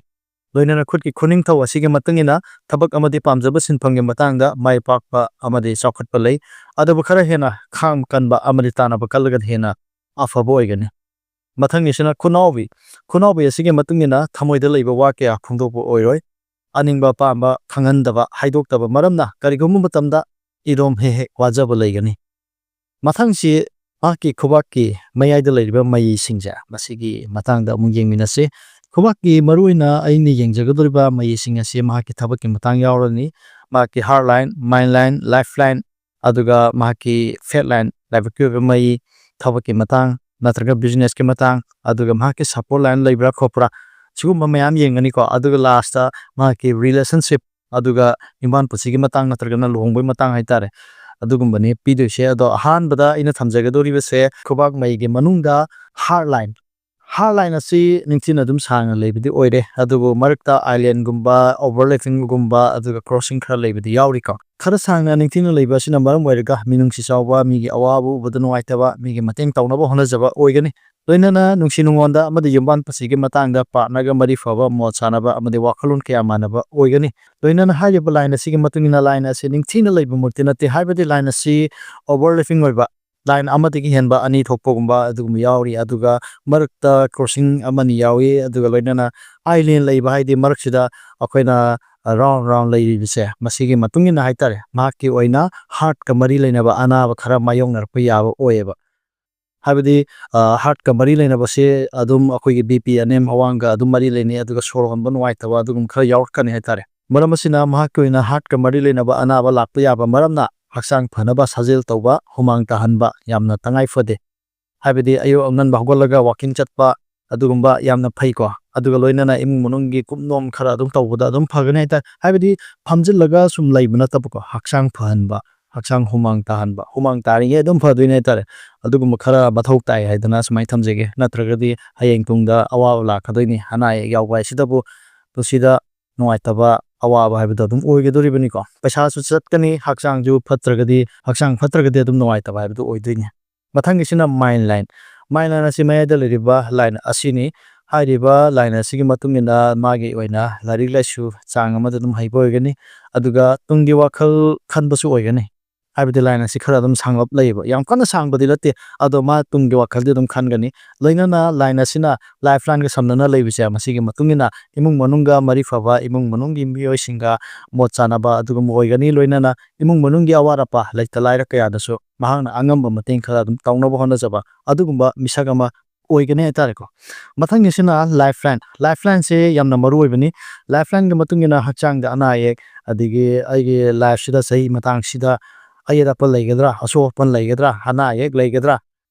ꯂꯣꯏꯅꯅ ꯈꯨꯠꯀꯤ ꯈꯨꯅꯤꯡꯊꯧ ꯑꯁꯤꯒꯤ ꯃꯇꯨꯡ ꯏꯟꯅ ꯊꯕꯛ ꯑꯃꯗꯤ ꯄꯥꯝꯖꯕ ꯁꯤꯟꯐꯝꯒꯤ ꯃꯇꯥꯡꯗ ꯃꯥꯏ ꯄꯥꯛꯄ ꯑꯃꯗꯤ ꯆꯥꯎꯈꯠꯄ ꯂꯩ꯫ ꯑꯗꯨꯕꯨ ꯈꯔ ꯍꯦꯟꯅ ꯈꯥꯡ ꯀꯟꯕ ꯑꯃꯗꯤ ꯇꯥꯟꯅꯕ ꯀꯜꯂꯒꯗꯤ ꯍꯦꯟꯅ ꯑꯐꯕ ꯑꯣꯏꯒꯅꯤ꯫ ꯃꯊꯪꯒꯤꯁꯤꯅ ꯈꯨꯅꯥꯎꯕꯤ꯫ ꯈꯨꯅꯥꯎꯕꯤ ꯑꯁꯤꯒꯤ ꯃꯇꯨꯡ ꯏꯟꯅ ꯊꯃꯣꯏꯗ ꯂꯩꯕ ꯋꯥ ꯀꯌꯥ ꯐꯣꯡꯗꯣꯛꯄ ꯑꯣꯏꯔꯣꯏ꯫ ꯑꯅꯤꯡꯕ ꯑꯄꯥꯝꯕ ꯈꯪꯍꯟꯗꯕ, ꯍꯥꯏꯗꯣꯛꯇꯕ ꯃꯔꯝꯅ ꯀꯔꯤꯒꯨꯝꯕ ꯃꯇꯝꯗ ꯏꯔꯣꯝ ꯍꯦꯛ ꯍꯦꯛ ꯋꯥꯖꯕ ꯂꯩꯒꯅꯤ꯫ ꯃꯊꯪꯁꯤ ꯃꯍꯥꯛꯀꯤ ꯈꯨꯕꯥꯛꯀꯤ ꯃꯌꯥꯏꯗ ꯂꯩꯔꯤꯕ ꯃꯌꯤꯁꯤꯡꯁꯦ, ꯃꯁꯤꯒꯤ ꯃꯇꯥꯡꯗ ꯑꯃꯨꯛ ꯌꯦꯡꯃꯤꯟꯅꯁꯤ꯫ ꯈꯨꯕꯥꯛꯀꯤ ꯃꯔꯨꯑꯣꯏꯅ ꯑꯩꯅ ꯌꯦꯡꯖꯒꯗꯧꯔꯤꯕ ꯃꯌꯤꯁꯤꯡ ꯑꯁꯤ ꯃꯍꯥꯛꯀꯤ ꯊꯕꯛꯀꯤ ꯃꯇꯥꯡ ꯌꯥꯎꯔꯅꯤ꯫ ꯃꯍꯥꯛꯀꯤ heart line, mind line, life line, ꯑꯗꯨꯒ ꯃꯍꯥꯛꯀꯤ fate line, ꯂꯥꯏꯕꯛꯀꯤ ꯑꯣꯏꯕ ꯃꯩ, ꯊꯕꯛꯀꯤ ꯃꯇꯥꯡ ꯅꯠꯇ꯭ꯔꯒ businessꯀꯤ ꯃꯇꯥꯡ, ꯑꯗꯨꯒ ꯃꯍꯥꯛꯀꯤ support line ꯂꯩꯕ꯭ꯔꯥ ꯈꯣꯠꯄ꯭ꯔꯥ, ꯁꯤꯒꯨꯝꯕ ꯃꯌꯥꯝ ꯌꯦꯡꯒꯅꯤꯀꯣ꯫ ꯑꯗꯨꯒ lastꯇ ꯃꯍꯥꯛꯀꯤ relationship, ꯑꯗꯨꯒ ꯌꯨꯝꯕꯥꯟ ꯄꯨꯟꯁꯤꯒꯤ ꯃꯇꯥꯡ ꯅꯠꯇ꯭ꯔꯒꯅ ꯂꯨꯍꯣꯡꯕꯒꯤ ꯃꯇꯥꯡ ꯍꯥꯏꯇꯥꯔꯦ, ꯑꯗꯨꯒꯨꯝꯕꯅꯤ ꯄꯤꯗꯣꯏꯁꯦ꯫ ꯑꯗꯣ ꯑꯍꯥꯟꯕꯗ ꯑꯩꯅ ꯊꯝꯖꯒꯗꯧꯔꯤꯕꯁꯦ ꯈꯨꯕꯥꯛ ꯃꯩꯒꯤ ꯃꯅꯨꯡꯗ heart line꯫ Heart line ꯑꯁꯤ ꯅꯤꯡꯊꯤꯅ ꯑꯗꯨꯝ ꯁꯥꯡꯅ ꯂꯩꯕꯗꯤ ꯑꯣꯏꯔꯦ, ꯑꯗꯨꯕꯨ ꯃꯔꯛꯇ islandꯒꯨꯝꯕ, overlappingꯒꯨꯝꯕ, ꯑꯗꯨꯒ crossing ꯈꯔ ꯂꯩꯕꯗꯤ ꯌꯥꯎꯔꯤꯀꯣ꯫ ꯈꯔ ꯁꯥꯡꯅ ꯅꯤꯡꯊꯤꯅ ꯂꯩꯕ ꯑꯁꯤꯅ ꯃꯔꯝ ꯑꯣꯏꯔꯒ ꯃꯤꯅꯨꯡꯁꯤ ꯆꯥꯎꯕ, ꯃꯤꯒꯤ ꯑꯋꯥꯕ ꯎꯕꯗ ꯅꯨꯡꯉꯥꯏꯇꯕ, ꯃꯤꯒꯤ ꯃꯇꯦꯡ ꯇꯧꯅꯕ ꯍꯣꯠꯅꯖꯕ ꯑꯣꯏꯒꯅꯤ꯫ ꯂꯣꯏꯅꯅ ꯅꯨꯡꯁꯤ ꯅꯨꯡꯉꯣꯟꯗ ꯑꯃꯗꯤ ꯌꯨꯝꯕꯥꯟ ꯄꯨꯟꯁꯤꯒꯤ ꯃꯇꯥꯡꯗ partnerꯒ ꯃꯔꯤ ꯐꯕ, ꯃꯣꯠ ꯆꯥꯅꯕ ꯑꯃꯗꯤ ꯋꯥꯈꯜꯂꯣꯟ ꯀꯌꯥ ꯃꯥꯟꯅꯕ ꯑꯣꯏꯒꯅꯤ꯫ ꯂꯣꯏꯅꯅ ꯍꯥꯏꯔꯤꯕ line ꯑꯁꯤꯒꯤ ꯃꯇꯨꯡ ꯏꯟꯅ line ꯑꯁꯤ ꯅꯤꯡꯊꯤꯅ ꯂꯩꯕꯃꯛꯇꯤ ꯅꯠꯇꯦ, ꯍꯥꯏꯕꯗꯤ line ꯑꯁꯤ overlapping ꯑꯣꯏꯕ, line ꯑꯃꯗꯒꯤ ꯍꯦꯟꯕ ꯑꯅꯤ ꯊꯣꯛꯄꯒꯨꯝꯕ ꯑꯗꯨꯒꯨꯝꯕ ꯌꯥꯎꯔꯤ, ꯑꯗꯨꯒ ꯃꯔꯛꯇ crossing ꯑꯃꯅꯤ ꯌꯥꯎꯏ, ꯑꯗꯨꯒ ꯂꯣꯏꯅꯅ island ꯂꯩꯕ ꯍꯥꯏꯗꯤ ꯃꯔꯛꯁꯤꯗ ꯑꯩꯈꯣꯏꯅ round round ꯂꯩꯔꯤꯕꯁꯦ, ꯃꯁꯤꯒꯤ ꯃꯇꯨꯡ ꯏꯟꯅ ꯍꯥꯏꯇꯥꯔꯦ, ꯃꯍꯥꯛꯀꯤ ꯑꯣꯏꯅ heartꯀ ꯃꯔꯤ ꯂꯩꯅꯕ ꯑꯅꯥꯕ ꯈꯔ ꯃꯥꯌꯣꯛꯅꯔꯛꯄ ꯌꯥꯕ ꯑꯣꯏꯌꯦꯕ꯫ ꯍꯥꯏꯕꯗꯤ, ꯑ, heartꯀ ꯃꯔꯤ ꯂꯩꯅꯕꯁꯦ ꯑꯗꯨꯝ ꯑꯩꯈꯣꯏꯒꯤ BP ꯑꯅꯦꯝ ꯑꯋꯥꯡꯒ ꯑꯗꯨꯝ ꯃꯔꯤ ꯂꯩꯅꯩ, ꯑꯗꯨꯒ ꯁꯣꯔ ꯍꯣꯟꯕ ꯅꯨꯡꯉꯥꯏꯇꯕ ꯑꯗꯨꯒꯨꯝꯕ ꯈꯔ ꯌꯥꯎꯔꯛꯀꯅꯤ ꯍꯥꯏꯇꯥꯔꯦ꯫ ꯃꯔꯝ ꯑꯁꯤꯅ ꯃꯍꯥꯛꯀꯤ ꯑꯣꯏꯅ heartꯀ ꯃꯔꯤ ꯂꯩꯅꯕ ꯑꯅꯥꯕ ꯂꯥꯛꯄ ꯌꯥꯕ ꯃꯔꯝꯅ ꯍꯛꯆꯥꯡ ꯐꯅꯕ ꯁꯥꯖꯦꯜ ꯇꯧꯕ, ꯍꯨꯃꯥꯡ ꯇꯥꯍꯟꯕ ꯌꯥꯝꯅ ꯇꯉꯥꯏ ꯐꯗꯦ꯫ ꯍꯥꯏꯕꯗꯤ ꯑꯌꯨꯛ ꯑꯉꯟꯕ ꯍꯧꯒꯠꯂꯒ walking ꯆꯠꯄ, ꯑꯗꯨꯒꯨꯝꯕ ꯌꯥꯝꯅ ꯐꯩꯀꯣ꯫ ꯑꯗꯨꯒ ꯂꯣꯏꯅꯅ ꯏꯃꯨꯡ ꯃꯅꯨꯡꯒꯤ ꯀꯨꯞꯅꯣꯝ ꯈꯔ ꯑꯗꯨꯝ ꯇꯧꯕꯗ ꯑꯗꯨꯝ ꯐꯒꯅꯤ ꯍꯥꯏꯇꯥꯔꯦ꯫ ꯍꯥꯏꯕꯗꯤ ꯐꯝꯖꯤꯜꯂꯒ ꯁꯨꯝ ꯂꯩꯕ ꯅꯠꯇꯕꯀꯣ, ꯍꯛꯆꯥꯡ ꯐꯍꯟꯕ, ꯍꯛꯆꯥꯡ ꯍꯨꯃꯥꯡ ꯇꯥꯍꯟꯕ, ꯍꯨꯃꯥꯡ ꯇꯥꯔꯤꯉꯩ ꯑꯗꯨꯝ ꯐꯗꯣꯏꯅꯦ ꯍꯥꯏꯇꯥꯔꯦ꯫ ꯑꯗꯨꯒꯨꯝꯕ ꯈꯔ ꯃꯊꯧ ꯇꯥꯏ ꯍꯥꯏꯗꯅ ꯁꯨꯃꯥꯏꯅ ꯊꯝꯖꯒꯦ꯫ ꯅꯠꯇ꯭ꯔꯒꯗꯤ ꯍꯌꯦꯡ ꯇꯨꯡꯗ ꯑꯋꯥꯕ ꯂꯥꯛꯀꯗꯣꯏꯅꯤ꯫ ꯑꯅꯥ ꯑꯌꯦꯛ ꯌꯥꯎꯕ ꯍꯥꯏꯁꯤꯗꯕꯨ ꯄꯨꯟꯁꯤꯗ ꯅꯨꯡꯉꯥꯏꯇꯕ ꯑꯋꯥꯕ ꯍꯥꯏꯕꯗꯣ ꯑꯗꯨꯝ ꯑꯣꯏꯒꯗꯣꯔꯤꯕꯅꯤꯀꯣ꯫ ꯄꯩꯁꯥꯁꯨ ꯆꯠꯀꯅꯤ, ꯍꯛꯆꯥꯡꯁꯨ ꯐꯠꯇ꯭ꯔꯒꯗꯤ, ꯍꯛꯆꯥꯡ ꯐꯠꯇ꯭ꯔꯒꯗꯤ ꯑꯗꯨꯝ ꯅꯨꯡꯉꯥꯏꯇꯕ ꯍꯥꯏꯕꯗꯨ ꯑꯣꯏꯗꯣꯏꯅꯤ꯫ ꯃꯊꯪꯒꯤꯁꯤꯅ ꯃꯥꯏꯟ ꯂꯥꯏꯟ꯫ ꯃꯥꯏꯟ ꯂꯥꯏꯟ ꯑꯁꯤ ꯃꯌꯥꯏꯗ ꯂꯩꯔꯤꯕ ꯂꯥꯏꯟ ꯑꯁꯤꯅꯤ꯫ ꯍꯥꯏꯔꯤꯕ ꯂꯥꯏꯟ ꯑꯁꯤꯒꯤ ꯃꯇꯨꯡ ꯏꯟꯅ ꯃꯥꯒꯤ ꯑꯣꯏꯅ ꯂꯥꯏꯔꯤꯛ ꯂꯥꯏꯁꯨ ꯆꯥꯡ ꯑꯃꯗ ꯑꯗꯨꯝ ꯍꯩꯕ ꯑꯣꯏꯒꯅꯤ, ꯑꯗꯨꯒ ꯇꯨꯡꯒꯤ ꯋꯥꯈꯜ ꯈꯟꯕꯁꯨ ꯑꯣꯏꯒꯅꯤ꯫ ꯍꯥꯏꯕꯗꯤ ꯂꯥꯏꯟ ꯑꯁꯤ ꯈꯔ ꯑꯗꯨꯝ ꯁꯥꯡꯂꯞ ꯂꯩꯌꯦꯕ, ꯌꯥꯝ ꯀꯟꯅ ꯁꯥꯡꯕꯗꯤ ꯅꯠꯇꯦ, ꯑꯗꯣ ꯃꯥ ꯇꯨꯡꯒꯤ ꯋꯥꯈꯜꯗꯤ ꯑꯗꯨꯝ ꯈꯟꯒꯅꯤ꯫ ꯂꯣꯏꯅꯅ ꯂꯥꯏꯟ ꯑꯁꯤꯅ ꯂꯥꯏꯐ ꯂꯥꯏꯟꯒ ꯁꯝꯅꯅ ꯂꯩꯕꯁꯦ, ꯃꯁꯤꯒꯤ ꯃꯇꯨꯡ ꯏꯟꯅ ꯏꯃꯨꯡ ꯃꯅꯨꯡꯒ ꯃꯔꯤ ꯐꯕ, ꯏꯃꯨꯡ ꯃꯅꯨꯡꯒꯤ ꯃꯤꯑꯣꯏꯁꯤꯡꯒ ꯃꯣꯠ ꯆꯥꯅꯕ ꯑꯗꯨꯒꯨꯝꯕ ꯑꯣꯏꯒꯅꯤ꯫ ꯂꯣꯏꯅꯅ ꯏꯃꯨꯡ ꯃꯅꯨꯡꯒꯤ ꯑꯋꯥꯠ ꯑꯄꯥ, ꯂꯩꯇ ꯂꯥꯏꯔ ꯀꯌꯥꯗꯁꯨ ꯃꯍꯥꯛꯅ ꯑꯉꯝꯕ ꯃꯇꯦꯡ ꯈꯔ ꯑꯗꯨꯝ ꯇꯧꯅꯕ ꯍꯣꯠꯅꯖꯕ ꯑꯗꯨꯒꯨꯝꯕ ꯃꯤꯁꯛ ꯑꯃ ꯑꯣꯏꯒꯅꯤ ꯍꯥꯏꯇꯥꯔꯦꯀꯣ꯫ ꯃꯊꯪꯒꯤꯁꯤꯅ ꯂꯥꯏꯐ ꯂꯥꯏꯟ꯫ ꯂꯥꯏꯐ ꯂꯥꯏꯟꯁꯦ ꯌꯥꯝꯅ ꯃꯔꯨ ꯑꯣꯏꯕꯅꯤ꯫ ꯂꯥꯏꯐ ꯂꯥꯏꯟꯒꯤ ꯃꯇꯨꯡ ꯏꯟꯅ ꯍꯛꯆꯥꯡꯗ ꯑꯅꯥ ꯑꯌꯦꯛ, ꯑꯗꯒꯤ ꯑꯩꯒꯤ ꯂꯥꯏꯐꯁꯤꯗ ꯆꯍꯤ ꯃꯇꯥꯡꯁꯤꯗ ꯑꯌꯦꯠ ꯑꯄꯟ ꯂꯩꯒꯗ꯭ꯔꯥ, ꯑꯁꯣꯛ ꯑꯄꯟ ꯂꯩꯒꯗ꯭ꯔꯥ, ꯑꯅꯥ ꯑꯌꯦꯛ ꯂꯩꯒꯗ꯭ꯔꯥ,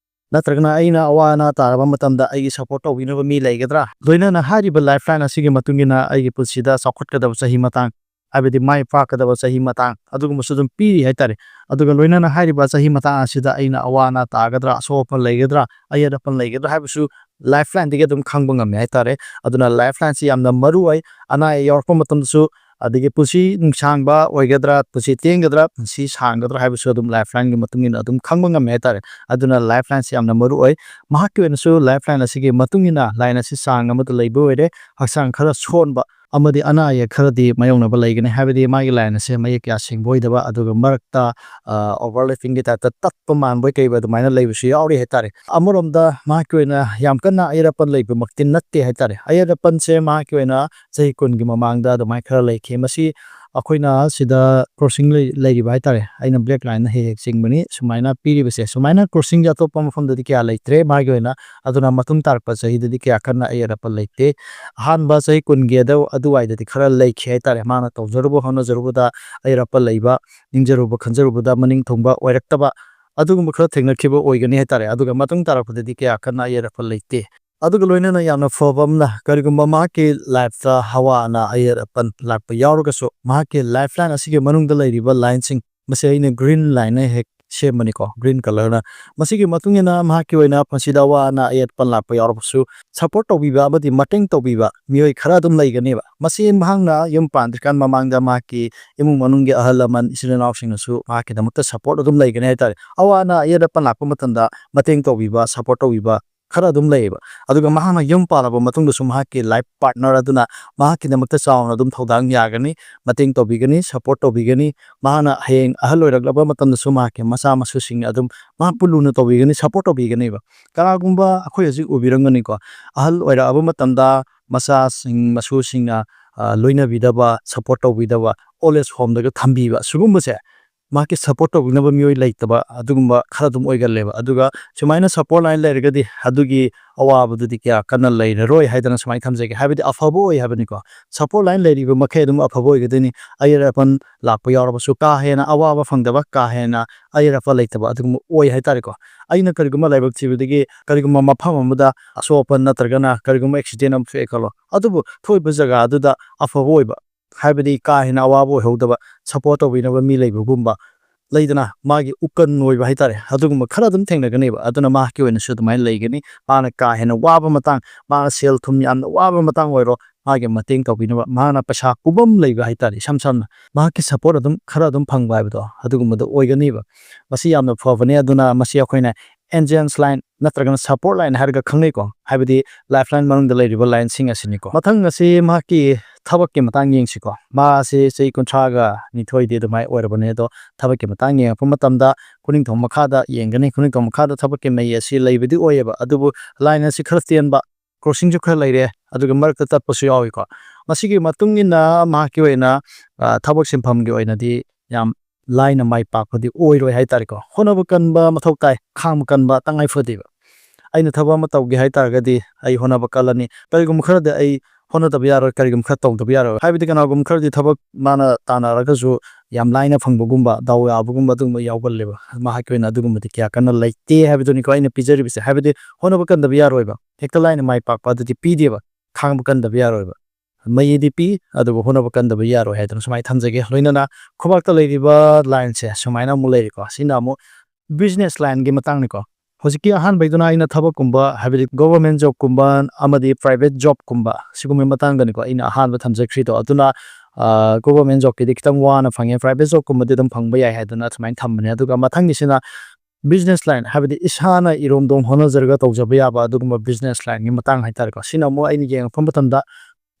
ꯅꯠꯇ꯭ꯔꯒꯅ ꯑꯩꯅ ꯑꯋꯥ ꯑꯅꯥ ꯇꯥꯔꯕ ꯃꯇꯝꯗ ꯑꯩꯒꯤ ꯁꯄꯣꯔꯠ ꯇꯧꯕꯤꯅꯕ ꯃꯤ ꯂꯩꯒꯗ꯭ꯔꯥ? ꯂꯣꯏꯅꯅ ꯍꯥꯏꯔꯤꯕ ꯂꯥꯏꯐ ꯂꯥꯏꯟ ꯑꯁꯤꯒꯤ ꯃꯇꯨꯡ ꯏꯟꯅ ꯑꯩꯒꯤ ꯄꯨꯟꯁꯤꯗ ꯆꯥꯎꯈꯠꯀꯗꯕ ꯆꯍꯤ ꯃꯇꯥꯡ, ꯍꯥꯏꯕꯗꯤ ꯃꯥꯏ ꯄꯥꯛꯀꯗꯕ ꯆꯍꯤ ꯃꯇꯥꯡ ꯑꯗꯨꯒꯨꯝꯕꯁꯨ ꯑꯗꯨꯝ ꯄꯤꯔꯤ ꯍꯥꯏꯇꯥꯔꯦ꯫ ꯑꯗꯨꯒ ꯂꯣꯏꯅꯅ ꯍꯥꯏꯔꯤꯕ ꯆꯍꯤ ꯃꯇꯥꯡ ꯑꯁꯤꯗ ꯑꯩꯅ ꯑꯋꯥ ꯑꯅꯥ ꯇꯥꯒꯗ꯭ꯔꯥ, ꯑꯁꯣꯛ ꯑꯄꯟ ꯂꯩꯒꯗ꯭ꯔꯥ, ꯑꯌꯦꯠ ꯑꯄꯟ ꯂꯩꯒꯗ꯭ꯔꯥ ꯍꯥꯏꯕꯁꯨ ꯂꯥꯏꯐ ꯂꯥꯏꯟꯗꯒꯤ ꯑꯗꯨꯝ ꯈꯪꯕ ꯉꯝꯃꯦ ꯍꯥꯏꯇꯥꯔꯦ꯫ ꯑꯗꯨꯅ ꯂꯥꯏꯐ ꯂꯥꯏꯟꯁꯤ ꯌꯥꯝꯅ ꯃꯔꯨ ꯑꯣꯏ꯫ ꯑꯅꯥ ꯑꯌꯦꯛ ꯌꯥꯎꯔꯛꯄ ꯃꯇꯝꯗꯁꯨ, ꯑꯗꯒꯤ ꯄꯨꯟꯁꯤ ꯅꯨꯡꯁꯥꯡꯕ ꯑꯣꯏꯒꯗ꯭ꯔꯥ, ꯄꯨꯟꯁꯤ ꯇꯦꯟꯒꯗ꯭ꯔꯥ, ꯄꯨꯟꯁꯤ ꯁꯥꯡꯒꯗ꯭ꯔꯥ ꯍꯥꯏꯕꯁꯨ ꯑꯗꯨꯝ ꯂꯥꯏꯐ ꯂꯥꯏꯟꯒꯤ ꯃꯇꯨꯡ ꯏꯟꯅ ꯑꯗꯨꯝ ꯈꯪꯕ ꯉꯝꯃꯦ ꯍꯥꯏꯇꯥꯔꯦ꯫ ꯑꯗꯨꯅ ꯂꯥꯏꯐ ꯂꯥꯏꯟꯁꯤ ꯌꯥꯝꯅ ꯃꯔꯨ ꯑꯣꯏ꯫ ꯃꯍꯥꯛꯀꯤ ꯑꯣꯏꯅꯁꯨ ꯂꯥꯏꯐ ꯂꯥꯏꯟ ꯑꯁꯤꯒꯤ ꯃꯇꯨꯡ ꯏꯟꯅ ꯂꯥꯏꯟ ꯑꯁꯤ ꯆꯥꯡ ꯑꯃꯗ ꯂꯩꯕ ꯑꯣꯏꯔꯦ, ꯍꯛꯆꯥꯡ ꯈꯔ ꯁꯣꯟꯕ ꯑꯃꯗꯤ ꯑꯅꯥ ꯑꯌꯦꯛ ꯈꯔꯗꯤ ꯃꯥꯌꯣꯛꯅꯕ ꯂꯩꯒꯅꯤ, ꯍꯥꯏꯕꯗꯤ ꯃꯥꯒꯤ ꯂꯥꯏꯟ ꯑꯁꯦ ꯃꯌꯦꯛ ꯀꯌꯥ ꯁꯦꯡꯕ ꯑꯣꯏꯗꯕ, ꯑꯗꯨꯒ ꯃꯔꯛꯇ, ꯑ, ꯑꯣꯚꯔꯂꯦꯄꯤꯡꯒꯤ ꯇꯥꯏꯞꯇ ꯇꯠꯄ ꯃꯥꯟꯕꯣꯏ ꯀꯩꯕꯣꯏ ꯑꯗꯨꯃꯥꯏꯅ ꯂꯩꯕꯁꯨ ꯌꯥꯎꯔꯤ ꯍꯥꯏꯇꯥꯔꯦ꯫ ꯑꯃꯔꯣꯝꯗ ꯃꯍꯥꯛꯀꯤ ꯑꯣꯏꯅ ꯌꯥꯝ ꯀꯟꯅ ꯑꯌꯦꯠ ꯑꯄꯟ ꯂꯩꯕꯃꯛꯇꯤ ꯅꯠꯇꯦ ꯍꯥꯏꯇꯥꯔꯦ꯫ ꯑꯌꯦꯠ ꯑꯄꯟꯁꯦ ꯃꯍꯥꯛꯀꯤ ꯑꯣꯏꯅ ꯆꯍꯤ ꯀꯨꯟꯒꯤ ꯃꯃꯥꯡꯗ ꯑꯗꯨꯃꯥꯏꯅ ꯈꯔ ꯂꯩꯈꯤ꯫ ꯃꯁꯤ ꯑꯩꯈꯣꯏꯅ ꯁꯤꯗ ꯀ꯭ꯔꯣꯁꯤꯡ ꯂꯩ-, ꯂꯩꯔꯤꯕ ꯍꯥꯏꯇꯥꯔꯦ, ꯑꯩꯅ ꯕ꯭ꯂꯦꯛ ꯂꯥꯏꯟꯅ ꯍꯦꯛ ꯍꯦꯛ ꯆꯤꯡꯕꯅꯤ꯫ ꯁꯨꯃꯥꯏꯅ ꯄꯤꯔꯤꯕꯁꯦ, ꯁꯨꯃꯥꯏꯅ ꯀ꯭ꯔꯣꯁꯤꯡꯁꯦ ꯑꯇꯣꯞꯄ ꯃꯐꯝꯗꯗꯤ ꯀꯌꯥ ꯂꯩꯇ꯭ꯔꯦ ꯃꯥꯒꯤ ꯑꯣꯏꯅ, ꯑꯗꯨꯅ ꯃꯇꯨꯡ ꯇꯥꯔꯛꯄ ꯆꯍꯤꯗꯗꯤ ꯀꯌꯥ ꯀꯟꯅ ꯑꯌꯦꯠ ꯑꯄꯟ ꯂꯩꯇꯦ꯫ ꯑꯍꯥꯟꯕ ꯆꯍꯤ ꯀꯨꯟꯒꯤ ꯑꯗꯨ-, ꯑꯗꯨꯋꯥꯏꯗꯗꯤ ꯈꯔ ꯂꯩꯈꯤ ꯍꯥꯏꯇꯥꯔꯦ꯫ ꯃꯥꯅ ꯇꯧꯖꯔꯨꯕ ꯍꯣꯠꯅꯖꯔꯨꯕꯗ ꯑꯌꯦꯠ ꯑꯄꯟ ꯂꯩꯕ, ꯅꯤꯡꯖꯔꯨꯕ ꯈꯟꯖꯔꯨꯕꯗ ꯃꯅꯤꯡ ꯊꯨꯡꯕ ꯑꯣꯏꯔꯛꯇꯕ, ꯑꯗꯨꯒꯨꯝꯕ ꯈꯔ ꯊꯦꯡꯅꯈꯤꯕ ꯑꯣꯏꯒꯅꯤ ꯍꯥꯏꯇꯥꯔꯦ꯫ ꯑꯗꯨꯒ ꯃꯇꯨꯡ ꯇꯥꯔꯛꯄꯗꯗꯤ ꯀꯌꯥ ꯀꯟꯅ ꯑꯌꯦꯠ ꯑꯄꯟ ꯂꯩꯇꯦ꯫ ꯑꯗꯨꯒ ꯂꯣꯏꯅꯅ ꯌꯥꯝꯅ ꯐꯕ ꯑꯃꯅ, ꯀꯔꯤꯒꯨꯝꯕ ꯃꯍꯥꯛꯀꯤ ꯂꯥꯏꯐꯇ ꯍꯋꯥ ꯑꯅꯥ ꯑꯌꯦꯠ ꯑꯄꯟ ꯂꯥꯛꯄ ꯌꯥꯎꯔꯒꯁꯨ, ꯃꯍꯥꯛꯀꯤ ꯂꯥꯏꯐ ꯂꯥꯏꯟ ꯑꯁꯤꯒꯤ ꯃꯅꯨꯡꯗ ꯂꯩꯔꯤꯕ ꯂꯥꯏꯟꯁꯤꯡ, ꯃꯁꯤ ꯑꯩꯅ ꯒ꯭ꯔꯤꯟ ꯂꯥꯏꯟꯅ ꯍꯦꯛ ꯁꯦꯝꯕꯅꯤꯀꯣ, ꯒ꯭ꯔꯤꯟ ꯀꯂꯔꯅ꯫ ꯃꯁꯤꯒꯤ ꯃꯇꯨꯡ ꯏꯟꯅ ꯃꯍꯥꯛꯀꯤ ꯑꯣꯏꯅ ꯄꯨꯟꯁꯤꯗ ꯑꯋꯥ ꯑꯅꯥ ꯑꯌꯦꯠꯄ ꯂꯥꯛꯄ ꯌꯥꯎꯔꯕꯁꯨ, ꯁꯄꯣꯔꯠ ꯇꯧꯕꯤꯕ ꯑꯃꯗꯤ ꯃꯇꯦꯡ ꯇꯧꯕꯤꯕ ꯃꯤꯑꯣꯏ ꯈꯔ ꯑꯗꯨꯝ ꯂꯩꯒꯅꯦꯕ꯫ ꯃꯁꯤ ꯃꯍꯥꯛꯅ ꯌꯨꯝ ꯄꯥꯟꯗ꯭ꯔꯤꯀꯥꯟ ꯃꯃꯥꯡꯗ ꯃꯍꯥꯛꯀꯤ ꯏꯃꯨꯡ ꯃꯅꯨꯡꯒꯤ ꯑꯍꯜ ꯂꯃꯟ, ꯏꯆꯤꯜ ꯏꯅꯥꯎꯁꯤꯡꯅꯁꯨ ꯃꯍꯥꯛꯀꯤꯗꯃꯛꯇ ꯁꯄꯣꯔꯠ ꯑꯗꯨꯝ ꯂꯩꯒꯅꯤ ꯍꯥꯏꯇꯥꯔꯦ꯫ ꯑꯋꯥ ꯑꯅꯥ ꯑꯌꯦꯠ ꯑꯄꯟ ꯂꯥꯛꯄ ꯃꯇꯝꯗ ꯃꯇꯦꯡ ꯇꯧꯕꯤꯕ, ꯁꯄꯣꯔꯠ ꯇꯧꯕꯤꯕ ꯈꯔ ꯑꯗꯨꯝ ꯂꯩꯌꯦꯕ꯫ ꯑꯗꯨꯒ ꯃꯍꯥꯛꯅ ꯌꯨꯝ ꯄꯥꯜꯂꯕ ꯃꯇꯨꯡꯗꯁꯨ ꯃꯍꯥꯛꯀꯤ ꯂꯥꯏꯐ ꯄꯥꯔꯠꯅꯔ ꯑꯗꯨꯅ ꯃꯍꯥꯛꯀꯤꯗꯃꯛꯇ ꯆꯥꯎꯅ ꯑꯗꯨꯝ ꯊꯧꯗꯥꯡ ꯌꯥꯒꯅꯤ, ꯃꯇꯦꯡ ꯇꯧꯕꯤꯒꯅꯤ, ꯁꯄꯣꯔꯠ ꯇꯧꯕꯤꯒꯅꯤ꯫ ꯃꯍꯥꯛꯅ ꯍꯌꯦꯡ ꯑꯍꯜ ꯑꯣꯏꯔꯛꯂꯕ ꯃꯇꯝꯗꯁꯨ ꯃꯍꯥꯛꯀꯤ ꯃꯆꯥ ꯃꯁꯨꯁꯤꯡꯅ ꯑꯗꯨꯝ ꯃꯍꯥꯛꯄꯨ ꯂꯨꯅ ꯇꯧꯕꯤꯒꯅꯤ, ꯁꯄꯣꯔꯠ ꯇꯧꯕꯤꯒꯅꯦꯕ꯫ ꯀꯅꯥꯒꯨꯝꯕ ꯑꯩꯈꯣꯏ ꯍꯧꯖꯤꯛ ꯎꯕꯤꯔꯝꯒꯅꯤꯀꯣ, ꯑꯍꯜ ꯑꯣꯏꯔꯛꯑꯕ ꯃꯇꯝꯗ ꯃꯆꯥꯁꯤꯡ, ꯃꯁꯨꯁꯤꯡꯅ, ꯑ, ꯂꯣꯏꯅꯕꯤꯗꯕ, ꯁꯄꯣꯔꯠ ꯇꯧꯕꯤꯗꯕ, ꯑꯣꯜ ꯑꯦꯖ ꯍꯣꯝꯗꯒ ꯊꯝꯕꯤꯕ, ꯁꯤꯒꯨꯝꯕꯁꯦ ꯃꯍꯥꯛꯀꯤ ꯁꯄꯣꯔꯠ ꯇꯧꯕꯤꯅꯕ ꯃꯤꯑꯣꯏ ꯂꯩꯇꯕ ꯑꯗꯨꯒꯨꯝꯕ ꯈꯔ ꯑꯗꯨꯝ ꯑꯣꯏꯒꯜꯂꯦꯕ꯫ ꯑꯗꯨꯒ ꯁꯨꯃꯥꯏꯅ ꯁꯄꯣꯔꯠ ꯂꯥꯏꯟ ꯂꯩꯔꯒꯗꯤ ꯑꯗꯨꯒꯤ ꯑꯋꯥꯕꯗꯨꯗꯤ ꯀꯌꯥ ꯀꯟꯅ ꯂꯩꯔꯔꯣꯏ ꯍꯥꯏꯗꯅ ꯁꯨꯃꯥꯏꯅ ꯊꯝꯖꯒꯦ꯫ ꯍꯥꯏꯕꯗꯤ ꯑꯐꯕ ꯑꯣꯏ ꯍꯥꯏꯕꯅꯤꯀꯣ꯫ ꯁꯄꯣꯔꯠ ꯂꯥꯏꯟ ꯂꯩꯔꯤꯕ ꯃꯈꯩ ꯑꯗꯨꯝ ꯑꯐꯕ ꯑꯣꯏꯒꯗꯣꯏꯅꯤ꯫ ꯑꯌꯦꯠ ꯑꯄꯟ ꯂꯥꯛꯄ ꯌꯥꯎꯔꯕꯁꯨ ꯀꯥ ꯍꯦꯟꯅ ꯑꯋꯥꯕ ꯐꯪꯗꯕ, ꯀꯥ ꯍꯦꯟꯅ ꯑꯌꯦꯠ ꯑꯄꯟ ꯂꯩꯇꯕ ꯑꯗꯨꯒꯨꯝꯕ ꯑꯣꯏ ꯍꯥꯏꯇꯥꯔꯦꯀꯣ꯫ ꯑꯩꯅ ꯀꯔꯤꯒꯨꯝꯕ ꯂꯥꯏꯕꯛ ꯊꯤꯕꯗꯒꯤ ꯀꯔꯤꯒꯨꯝꯕ ꯃꯐꯝ ꯑꯃꯗ ꯑꯁꯣꯛ ꯑꯄꯟ ꯅꯠꯇ꯭ꯔꯒꯅ ꯀꯔꯤꯒꯨꯝꯕ ꯑꯦꯛꯁꯤꯗꯦꯟ ꯑꯃ ꯊꯣꯛꯑꯦ ꯈꯜꯂꯣ, ꯑꯗꯨꯕꯨ ꯊꯣꯛꯏꯕ ꯖꯒꯥ ꯑꯗꯨꯗ ꯑꯐꯕ ꯑꯣꯏꯕ, ꯍꯥꯏꯕꯗꯤ ꯀꯥ ꯍꯦꯟꯅ ꯑꯋꯥꯕ ꯑꯣꯏꯍꯧꯗꯕ, ꯁꯄꯣꯔꯠ ꯇꯧꯕꯤꯅꯕ ꯃꯤ ꯂꯩꯕꯒꯨꯝꯕ, ꯂꯩꯗꯅ, ꯃꯥꯒꯤ ꯎꯀꯟ ꯑꯣꯏꯕ ꯍꯥꯏꯇꯥꯔꯦ, ꯑꯗꯨꯒꯨꯝꯕ ꯈꯔ ꯑꯗꯨꯝ ꯊꯦꯡꯅꯒꯅꯦꯕ꯫ ꯑꯗꯨꯅ ꯃꯍꯥꯛꯀꯤ ꯑꯣꯏꯅꯁꯨ ꯑꯗꯨꯃꯥꯏꯅ ꯂꯩꯒꯅꯤ꯫ ꯃꯥꯅ ꯀꯥ ꯍꯦꯟꯅ ꯋꯥꯕ ꯃꯇꯥꯡ, ꯃꯥꯅ ꯁꯦꯜ ꯊꯨꯝ ꯌꯥꯝꯅ ꯋꯥꯕ ꯃꯇꯥꯡ ꯑꯣꯏꯔꯣ, ꯃꯥꯒꯤ ꯃꯇꯦꯡ ꯇꯧꯕꯤꯅꯕ, ꯃꯍꯥꯛꯅ ꯄꯩꯁꯥ ꯄꯨꯐꯝ ꯂꯩꯕ ꯍꯥꯏꯇꯥꯔꯦ, ꯏꯁꯝ ꯁꯝꯅ ꯃꯍꯥꯛꯀꯤ ꯁꯄꯣꯔꯠ ꯑꯗꯨꯝ ꯈꯔ ꯑꯗꯨꯝ ꯐꯪꯕ ꯍꯥꯏꯕꯗꯣ ꯑꯗꯨꯒꯨꯝꯕꯗꯣ ꯑꯣꯏꯒꯅꯤꯕ꯫ ꯃꯁꯤ ꯌꯥꯝꯅ ꯐꯕꯅꯦ꯫ ꯑꯗꯨꯅ ꯃꯁꯤ ꯑꯩꯈꯣꯏꯅ ꯑꯦꯟꯖꯦꯟꯁ ꯂꯥꯏꯟ ꯅꯠꯇ꯭ꯔꯒꯅ ꯁꯄꯣꯔꯠ ꯂꯥꯏꯟ ꯍꯥꯏꯔꯒ ꯈꯪꯅꯩꯀꯣ, ꯍꯥꯏꯕꯗꯤ ꯂꯥꯏꯐ ꯂꯥꯏꯟ ꯃꯅꯨꯡꯗ ꯂꯩꯔꯤꯕ ꯂꯥꯏꯟꯁꯤꯡ ꯑꯁꯤꯅꯤꯀꯣ꯫ ꯃꯊꯪ ꯑꯁꯤ ꯃꯍꯥꯛꯀꯤ ꯊꯕꯛꯀꯤ ꯃꯇꯥꯡ ꯌꯦꯡꯁꯤꯀꯣ꯫ ꯃꯥ ꯑꯁꯤ ꯆꯍꯤ ꯀꯨꯟꯊ꯭ꯔꯥꯒ ꯅꯤꯊꯣꯏꯗꯤ ꯑꯗꯨꯃꯥꯏꯅ ꯑꯣꯏꯔꯕꯅꯦ꯫ ꯑꯗꯣ ꯊꯕꯛꯀꯤ ꯃꯇꯥꯡ ꯌꯦꯡꯉꯛꯄ ꯃꯇꯝꯗ ꯈꯨꯅꯤꯡꯊꯧ ꯃꯈꯥꯗ ꯌꯦꯡꯒꯅꯤ꯫ ꯈꯨꯅꯤꯡꯊꯧ ꯃꯈꯥꯗ ꯊꯕꯛꯀꯤ ꯃꯩ ꯑꯁꯤ ꯂꯩꯕꯗꯤ ꯑꯣꯏꯌꯦꯕ, ꯑꯗꯨꯕꯨ ꯂꯥꯏꯟ ꯑꯁꯤ ꯈꯔ ꯇꯦꯟꯕ, ꯀ꯭ꯔꯣꯁꯤꯡꯁꯨ ꯈꯔ ꯂꯩꯔꯦ, ꯑꯗꯨꯒ ꯃꯔꯛꯇ ꯇꯠꯄꯁꯨ ꯌꯥꯎꯏꯀꯣ꯫ ꯃꯁꯤꯒꯤ ꯃꯇꯨꯡ ꯏꯟꯅ ꯃꯍꯥꯛꯀꯤ ꯑꯣꯏꯅ, ꯑ, ꯊꯕꯛ ꯁꯤꯟꯐꯝꯒꯤ ꯑꯣꯏꯅꯗꯤ ꯌꯥꯝ ꯂꯥꯏꯅ ꯃꯥꯏ ꯄꯥꯛꯄꯗꯤ ꯑꯣꯏꯔꯣꯏ ꯍꯥꯏꯇꯥꯔꯦꯀꯣ꯫ ꯍꯣꯠꯅꯕ ꯀꯟꯕ ꯃꯊꯧ ꯇꯥꯏ, ꯈꯥꯡꯕ ꯀꯟꯕ ꯇꯉꯥꯏ ꯐꯗꯦꯕ꯫ ꯑꯩꯅ ꯊꯕꯛ ꯑꯃ ꯇꯧꯒꯦ ꯍꯥꯏ ꯇꯥꯔꯒꯗꯤ ꯑꯩ ꯍꯣꯠꯅꯕ ꯀꯜꯂꯅꯤ꯫ ꯀꯔꯤꯒꯨꯝꯕ ꯈꯔꯗꯤ ꯑꯩ ꯍꯣꯠꯅꯗꯕ ꯌꯥꯔꯣꯏ, ꯀꯔꯤꯒꯨꯝꯕ ꯈꯔ ꯇꯧꯗꯕ ꯌꯥꯔꯣꯏ꯫ ꯍꯥꯏꯕꯗꯤ ꯀꯅꯥꯒꯨꯝꯕ ꯈꯔꯗꯤ ꯊꯕꯛ ꯃꯥꯅ ꯇꯥꯟꯅꯔꯒꯁꯨ ꯌꯥꯝ ꯂꯥꯏꯅ ꯐꯪꯕꯒꯨꯝꯕ, ꯗꯥꯎ ꯌꯥꯕꯒꯨꯝꯕ ꯑꯗꯨꯒꯨꯝꯕ ꯌꯥꯎꯒꯜꯂꯦꯕ꯫ ꯃꯍꯥꯛꯀꯤ ꯑꯣꯏꯅ ꯑꯗꯨꯒꯨꯝꯕꯗꯤ ꯀꯌꯥ ꯀꯟꯅ ꯂꯩꯇꯦ ꯍꯥꯏꯕꯗꯨꯅꯤꯀꯣ ꯑꯩꯅ ꯄꯤꯖꯔꯤꯕꯁꯦ꯫ ꯍꯥꯏꯕꯗꯤ ꯍꯣꯠꯅꯕ ꯀꯟꯗꯕ ꯌꯥꯔꯣꯏꯕ, ꯍꯦꯛꯇ ꯂꯥꯏꯅ ꯃꯥꯏ ꯄꯥꯛꯄ ꯑꯗꯨꯗꯤ ꯄꯤꯗꯦꯕ, ꯈꯥꯡꯕ ꯀꯟꯗꯕ ꯌꯥꯔꯣꯏꯕ꯫ ꯃꯩꯗꯤ ꯄꯤ, ꯑꯗꯨꯕꯨ ꯍꯣꯠꯅꯕ ꯀꯟꯗꯕ ꯌꯥꯔꯣꯏ ꯍꯥꯏꯗꯅ ꯁꯨꯃꯥꯏꯅ ꯊꯝꯖꯒꯦ꯫ ꯂꯣꯏꯅꯅ ꯈꯨꯕꯥꯛꯇ ꯂꯩꯔꯤꯕ line ꯁꯦ ꯁꯨꯃꯥꯏꯅ ꯑꯃꯨꯛ ꯂꯩꯔꯤꯀꯣ꯫ ꯁꯤꯅ ꯑꯃꯨꯛ business line ꯒꯤ ꯃꯇꯥꯡꯅꯤꯀꯣ꯫ ꯍꯧꯖꯤꯛꯀꯤ ꯑꯍꯥꯟꯕꯩꯗꯨꯅ ꯑꯩꯅ ꯊꯕꯛꯀꯨꯝꯕ, ꯍꯥꯏꯕꯗꯤ government job ꯀꯨꯝꯕ ꯑꯃꯗꯤ private job ꯀꯨꯝꯕ, ꯁꯤꯒꯨꯝꯕꯩ ꯃꯇꯥꯡꯗꯅꯤꯀꯣ ꯑꯩꯅ ꯑꯍꯥꯟꯕ ꯊꯝꯖꯈ꯭ꯔꯤꯗꯣ꯫ ꯑꯗꯨꯅ, ꯑ, government job ꯀꯤꯗꯤ ꯈꯤꯇꯪ ꯋꯥꯅ ꯐꯪꯉꯦ, private job ꯀꯨꯝꯕꯗꯤ ꯑꯗꯨꯝ ꯐꯪꯕ ꯌꯥꯏ ꯍꯥꯏꯗꯅ ꯑꯗꯨꯃꯥꯏꯅ ꯊꯝꯕꯅꯦ꯫ ꯑꯗꯨꯒ ꯃꯊꯪꯒꯤꯁꯤꯅ business line, ꯍꯥꯏꯕꯗꯤ ꯏꯁꯥꯅ ꯏꯔꯣꯝꯗꯣꯝ ꯍꯣꯠꯅꯖꯔꯒ ꯇꯧꯖꯕ ꯌꯥꯕ ꯑꯗꯨꯒꯨꯝꯕ business line ꯒꯤ ꯃꯇꯥꯡ ꯍꯥꯏꯇꯥꯔꯦꯀꯣ꯫ ꯁꯤꯅ ꯑꯃꯨꯛ ꯑꯩꯅ ꯌꯦꯡꯉꯛꯄ ꯃꯇꯝꯗ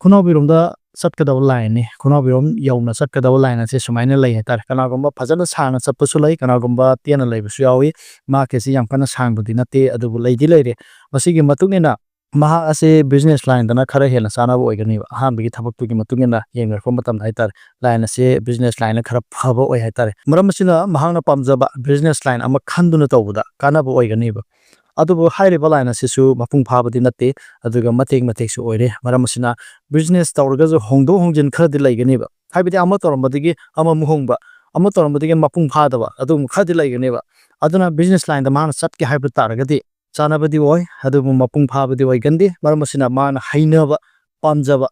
ꯈꯣꯡꯅꯥꯎꯕꯤꯔꯣꯝꯗ ꯆꯠꯀꯗꯕ line ꯅꯤ꯫ ꯈꯣꯡꯅꯥꯎꯕꯤꯔꯣꯝ ꯌꯧꯅ ꯆꯠꯀꯗꯕ line ꯑꯁꯦ ꯁꯨꯃꯥꯏꯅ ꯂꯩ ꯍꯥꯏꯇꯥꯔꯦ꯫ ꯀꯅꯥꯒꯨꯝꯕ ꯐꯖꯅ ꯁꯥꯡꯅ ꯆꯠꯄꯁꯨ ꯂꯩ, ꯀꯅꯥꯒꯨꯝꯕ ꯇꯦꯟꯅ ꯂꯩꯕꯁꯨ ꯌꯥꯎꯏ꯫ ꯃꯍꯥꯛꯀꯤꯁꯤ ꯌꯥꯝ ꯀꯟꯅ ꯁꯥꯡꯕꯗꯤ ꯅꯠꯇꯦ, ꯑꯗꯨꯕꯨ ꯂꯩꯗꯤ ꯂꯩꯔꯦ꯫ ꯃꯁꯤꯒꯤ ꯃꯇꯨꯡ ꯏꯟꯅ ꯃꯍꯥꯛ ꯑꯁꯦ business line ꯗꯅ ꯈꯔ ꯍꯦꯟꯅ ꯆꯥꯅꯕ ꯑꯣꯏꯒꯅꯦꯕ꯫ ꯑꯍꯥꯟꯕꯒꯤ ꯊꯕꯛꯇꯨꯒꯤ ꯃꯇꯨꯡ ꯏꯟꯅ ꯌꯦꯡꯅꯔꯛꯄ ꯃꯇꯝꯗ ꯍꯥꯏꯇꯥꯔꯦ, line ꯑꯁꯦ business line ꯅ ꯈꯔ ꯐꯕ ꯑꯣꯏ ꯍꯥꯏꯇꯥꯔꯦ꯫ ꯃꯔꯝ ꯑꯁꯤꯅ ꯃꯍꯥꯛꯅ ꯄꯥꯝꯖꯕ business line ꯑꯃ ꯈꯟꯗꯨꯅ ꯇꯧꯕꯗ ꯀꯥꯟꯅꯕ ꯑꯣꯏꯒꯅꯦꯕ꯫ ꯑꯗꯨꯕꯨ ꯍꯥꯏꯔꯤꯕ line ꯑꯁꯤꯁꯨ ꯃꯄꯨꯡ ꯐꯥꯕꯗꯤ ꯅꯠꯇꯦ, ꯑꯗꯨꯒ ꯃꯇꯦꯛ ꯃꯇꯦꯛꯁꯨ ꯑꯣꯏꯔꯦ꯫ ꯃꯔꯝ ꯑꯁꯤꯅ business ꯇꯧꯔꯒꯁꯨ ꯍꯣꯡꯗꯣꯛ ꯍꯣꯡꯖꯤꯟ ꯈꯔꯗꯤ ꯂꯩꯒꯅꯦꯕ꯫ ꯍꯥꯏꯕꯗꯤ ꯑꯃ ꯇꯧꯔꯝꯕꯗꯒꯤ ꯑꯃꯃꯨꯛ ꯍꯣꯡꯕ, ꯑꯃ ꯇꯧꯔꯝꯕꯗꯒꯤ ꯃꯄꯨꯡ ꯐꯥꯗꯕ, ꯑꯗꯨꯒꯨꯝꯕ ꯈꯔꯗꯤ ꯂꯩꯒꯅꯦꯕ꯫ ꯑꯗꯨꯅ business line ꯗ ꯃꯥꯅ ꯆꯠꯀꯦ ꯍꯥꯏꯕ ꯇꯥꯔꯒꯗꯤ ꯆꯥꯅꯕꯗꯤ ꯑꯣꯏ, ꯑꯗꯨꯕꯨ ꯃꯄꯨꯡ ꯐꯥꯕꯗꯤ ꯑꯣꯏꯒꯟꯗꯦ꯫ ꯃꯔꯝ ꯑꯁꯤꯅ ꯃꯥꯅ ꯍꯩꯅꯕ, ꯄꯥꯝꯖꯕ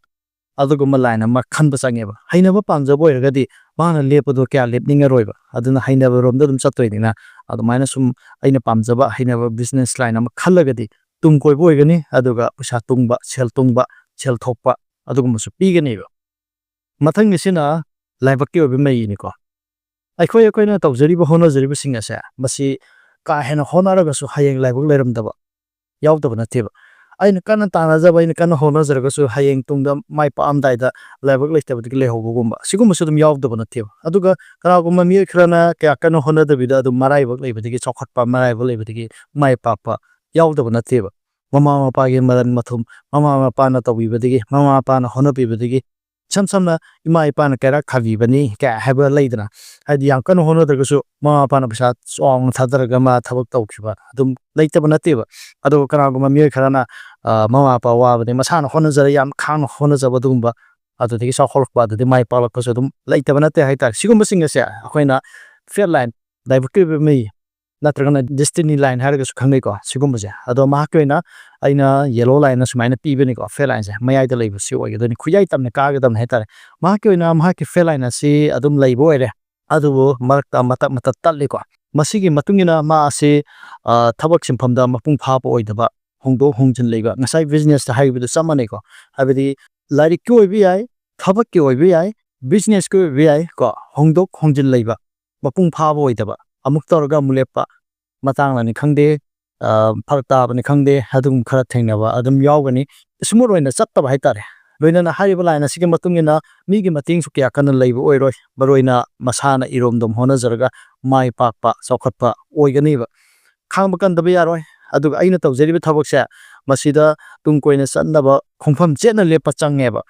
ꯑꯗꯨꯒꯨꯝꯕ line ꯑꯃ ꯈꯟꯕ ꯆꯪꯉꯦꯕ꯫ ꯍꯩꯅꯕ ꯄꯥꯝꯖꯕ ꯑꯣꯏꯔꯒꯗꯤ ꯃꯥꯅ ꯂꯦꯞꯄꯗꯣ ꯀꯌꯥ ꯂꯦꯞꯅꯤꯡꯉꯔꯣꯏꯕ꯫ ꯑꯗꯨꯅ ꯍꯩꯅꯕꯔꯣꯝꯗ ꯑꯗꯨꯝ ꯆꯠꯇꯣꯏꯅꯤꯅ, ꯑꯗꯨꯃꯥꯏꯅ ꯁꯨꯝ ꯑꯩꯅ ꯄꯥꯝꯖꯕ ꯍꯩꯅꯕ business line ꯑꯃ ꯈꯜꯂꯒꯗꯤ ꯇꯨꯡ ꯀꯣꯏꯕ ꯑꯣꯏꯒꯅꯤ, ꯑꯗꯨꯒ ꯄꯩꯁꯥ ꯇꯨꯡꯕ, ꯁꯦꯜ ꯇꯨꯡꯕ, ꯁꯦꯜ ꯊꯣꯛꯄ ꯑꯗꯨꯒꯨꯝꯕꯁꯨ ꯄꯤꯒꯅꯦꯕ꯫ ꯃꯊꯪꯒꯤꯁꯤꯅ ꯂꯥꯏꯕꯛꯀꯤ ꯑꯣꯏꯕ ꯃꯩꯅꯤꯀꯣ꯫ ꯑꯩꯈꯣꯏ, ꯑꯩꯈꯣꯏꯅ ꯇꯧꯖꯔꯤꯕ ꯍꯣꯠꯅꯖꯔꯤꯕꯁꯤꯡ ꯑꯁꯦ, ꯃꯁꯤ ꯀꯥ ꯍꯦꯟꯅ ꯍꯣꯠꯅꯔꯒꯁꯨ ꯍꯌꯦꯡ ꯂꯥꯏꯕꯛ ꯂꯩꯔꯝꯗꯕ ꯌꯥꯎꯗꯕ ꯅꯠꯇꯦꯕ꯫ ꯑꯩꯅ ꯀꯟꯅ ꯇꯥꯟꯅꯖꯕ, ꯑꯩꯅ ꯀꯟꯅ ꯍꯣꯠꯅꯖꯔꯒꯁꯨ ꯍꯌꯦꯡ ꯇꯨꯡꯗ ꯃꯥꯏ ꯄꯥꯛꯑꯝꯗꯥꯏꯗ ꯂꯥꯏꯕꯛ ꯂꯩꯇꯕꯗꯒꯤ ꯂꯩꯍꯧꯕꯒꯨꯝꯕ, ꯁꯤꯒꯨꯝꯕꯁꯨ ꯑꯗꯨꯝ ꯌꯥꯎꯗꯕ ꯅꯠꯇꯦꯕ꯫ ꯑꯗꯨꯒ ꯀꯅꯥꯒꯨꯝꯕ ꯃꯤꯑꯣꯏ ꯈꯔꯅ ꯀꯌꯥ ꯀꯟꯅ ꯍꯣꯠꯅꯗꯕꯤꯗ ꯑꯗꯨꯝ ꯃꯔꯥꯏꯕꯛ ꯂꯩꯕꯗꯒꯤ ꯆꯥꯎꯈꯠꯄ, ꯃꯔꯥꯏꯕꯛ ꯂꯩꯕꯗꯒꯤ ꯃꯥꯏ ꯄꯥꯛꯄ ꯌꯥꯎꯗꯕ ꯅꯠꯇꯦꯕ꯫ ꯃꯃꯥ ꯃꯄꯥꯒꯤ ꯃꯔꯟ ꯃꯊꯨꯝ, ꯃꯃꯥ ꯃꯄꯥꯅ ꯇꯧꯕꯤꯕꯗꯒꯤ, ꯃꯃꯥ ꯃꯄꯥꯅ ꯍꯣꯠꯅꯕꯤꯕꯗꯒꯤ, ꯏꯁꯝ ꯁꯝꯅ ꯏꯃꯥ ꯏꯄꯥꯅ ꯀꯩꯔꯥꯛ ꯊꯥꯕꯤꯕꯅꯤ ꯀꯥꯏ ꯍꯥꯏꯕ ꯂꯩꯗꯅ, ꯍꯥꯏꯗꯤ ꯌꯥꯝ ꯀꯟꯅ ꯍꯣꯠꯅꯗ꯭ꯔꯒꯁꯨ ꯃꯃꯥ ꯃꯄꯥꯅ ꯄꯩꯁꯥ ꯆꯥꯎꯅ ꯊꯥꯗꯔꯒ ꯃꯥ ꯊꯕꯛ ꯇꯧꯈꯤꯕ ꯑꯗꯨꯝ ꯂꯩꯇꯕ ꯅꯠꯇꯦꯕ꯫ ꯑꯗꯨꯒ ꯀꯅꯥꯒꯨꯝꯕ ꯃꯤꯑꯣꯏ ꯈꯔꯅ, ꯑ, ꯃꯃꯥ ꯃꯄꯥ ꯋꯥꯕꯗꯤ ꯃꯁꯥꯅ ꯍꯣꯠꯅꯖꯔ ꯌꯥꯝ ꯈꯥꯡꯅ ꯍꯣꯠꯅꯖꯕ ꯑꯗꯨꯒꯨꯝꯕ, ꯑꯗꯨꯗꯒꯤ ꯆꯥꯎꯈꯠꯂꯛꯄ, ꯑꯗꯨꯗꯤ ꯃꯥꯏ ꯄꯥꯛꯂꯛꯄꯁꯨ ꯑꯗꯨꯝ ꯂꯩꯇꯕ ꯅꯠꯇꯦ ꯍꯥꯏꯇꯥꯔꯦ꯫ ꯁꯤꯒꯨꯝꯕꯁꯤꯡ ꯑꯁꯦ ꯑꯩꯈꯣꯏꯅ fatal line, ꯂꯥꯏꯕꯛꯀꯤ ꯑꯣꯏꯕ ꯃꯩ, ꯅꯠꯇ꯭ꯔꯒꯅ destiny line ꯍꯥꯏꯔꯒꯁꯨ ꯈꯪꯅꯩꯀꯣ꯫ ꯁꯤꯒꯨꯝꯕꯁꯦ ꯑꯗꯣ ꯃꯍꯥꯛꯀꯤ ꯑꯣꯏꯅ ꯑꯩꯅ yellow line ꯁꯨꯃꯥꯏꯅ ꯄꯤꯕꯅꯤꯀꯣ꯫ Fair line ꯁꯦ ꯃꯌꯥꯏꯗ ꯂꯩꯕꯁꯤ ꯑꯣꯏꯒꯗꯣꯏꯅꯤ, ꯈꯨꯌꯥꯏ ꯇꯝꯅ ꯀꯥꯒꯗꯕꯅꯤ ꯍꯥꯏꯇꯥꯔꯦ꯫ ꯃꯍꯥꯛꯀꯤ ꯑꯣꯏꯅ ꯃꯍꯥꯛꯀꯤ fair line ꯑꯁꯤ ꯑꯗꯨꯝ ꯂꯩꯕ ꯑꯣꯏꯔꯦ, ꯑꯗꯨꯕꯨ ꯃꯔꯛꯇ ꯃꯇꯠ ꯃꯇꯠ ꯇꯠꯂꯤꯀꯣ꯫ ꯃꯁꯤꯒꯤ ꯃꯇꯨꯡ ꯏꯟꯅ ꯃꯥ ꯑꯁꯤ, ꯑ, ꯊꯕꯛ ꯁꯤꯟꯐꯝꯗ ꯃꯄꯨꯡ ꯐꯥꯕ ꯑꯣꯏꯗꯕ, ꯍꯣꯡꯗꯣꯛ ꯍꯣꯡꯖꯤꯟ ꯂꯩꯕ, ꯉꯁꯥꯏ business ꯇ ꯍꯥꯏꯈꯤꯕꯗꯨ ꯆꯞ ꯃꯥꯟꯅꯩꯀꯣ꯫ ꯍꯥꯏꯕꯗꯤ ꯂꯥꯏꯔꯤꯛꯀꯤ ꯑꯣꯏꯕ ꯌꯥꯏ, ꯊꯕꯛꯀꯤ ꯑꯣꯏꯕ ꯌꯥꯏ, business ꯀꯤ ꯑꯣꯏꯕ ꯌꯥꯏ ꯀꯣ, ꯍꯣꯡꯗꯣꯛ ꯍꯣꯡꯖꯤꯟ ꯂꯩꯕ, ꯃꯄꯨꯡ ꯐꯥꯕ ꯑꯣꯏꯗꯕ, ꯑꯃꯨꯛ ꯇꯧꯔꯒ ꯑꯃꯨꯛ ꯂꯦꯞꯄ, ꯃꯇꯥꯡꯅꯅꯤ ꯈꯪꯗꯦ, ꯑ, ꯐꯔꯛ ꯇꯥꯕꯅꯤ ꯈꯪꯗꯦ, ꯑꯗꯨꯒꯨꯝꯕ ꯈꯔ ꯊꯦꯡꯅꯕ ꯑꯗꯨꯝ ꯌꯥꯎꯒꯅꯤ꯫ Smooth ꯑꯣꯏꯅ ꯆꯠꯇꯕ ꯍꯥꯏꯇꯥꯔꯦ꯫ ꯂꯣꯏꯅꯅ ꯍꯥꯏꯔꯤꯕ line ꯑꯁꯤꯒꯤ ꯃꯇꯨꯡ ꯏꯟꯅ ꯃꯤꯒꯤ ꯃꯇꯦꯡꯁꯨ ꯀꯌꯥ ꯀꯟꯅ ꯂꯩꯕ ꯑꯣꯏꯔꯣꯏ꯫ ꯃꯔꯨꯑꯣꯏꯅ ꯃꯁꯥꯅ ꯏꯔꯣꯝꯗꯣꯝ ꯍꯣꯠꯅꯖꯔꯒ ꯃꯥꯏ ꯄꯥꯛꯄ, ꯆꯥꯎꯈꯠꯄ ꯑꯣꯏꯒꯅꯤꯕ꯫ ꯈꯥꯡꯕ ꯀꯟꯗꯕ ꯌꯥꯔꯣꯏ꯫ ꯑꯗꯨꯒ ꯑꯩꯅ ꯇꯧꯖꯔꯤꯕ ꯊꯕꯛꯁꯦ ꯃꯁꯤꯗ ꯇꯨꯡ ꯀꯣꯏꯅ ꯆꯠꯅꯕ ꯈꯣꯡꯐꯝ ꯆꯦꯠꯅ ꯂꯦꯞꯄ ꯆꯪꯉꯦꯕ꯫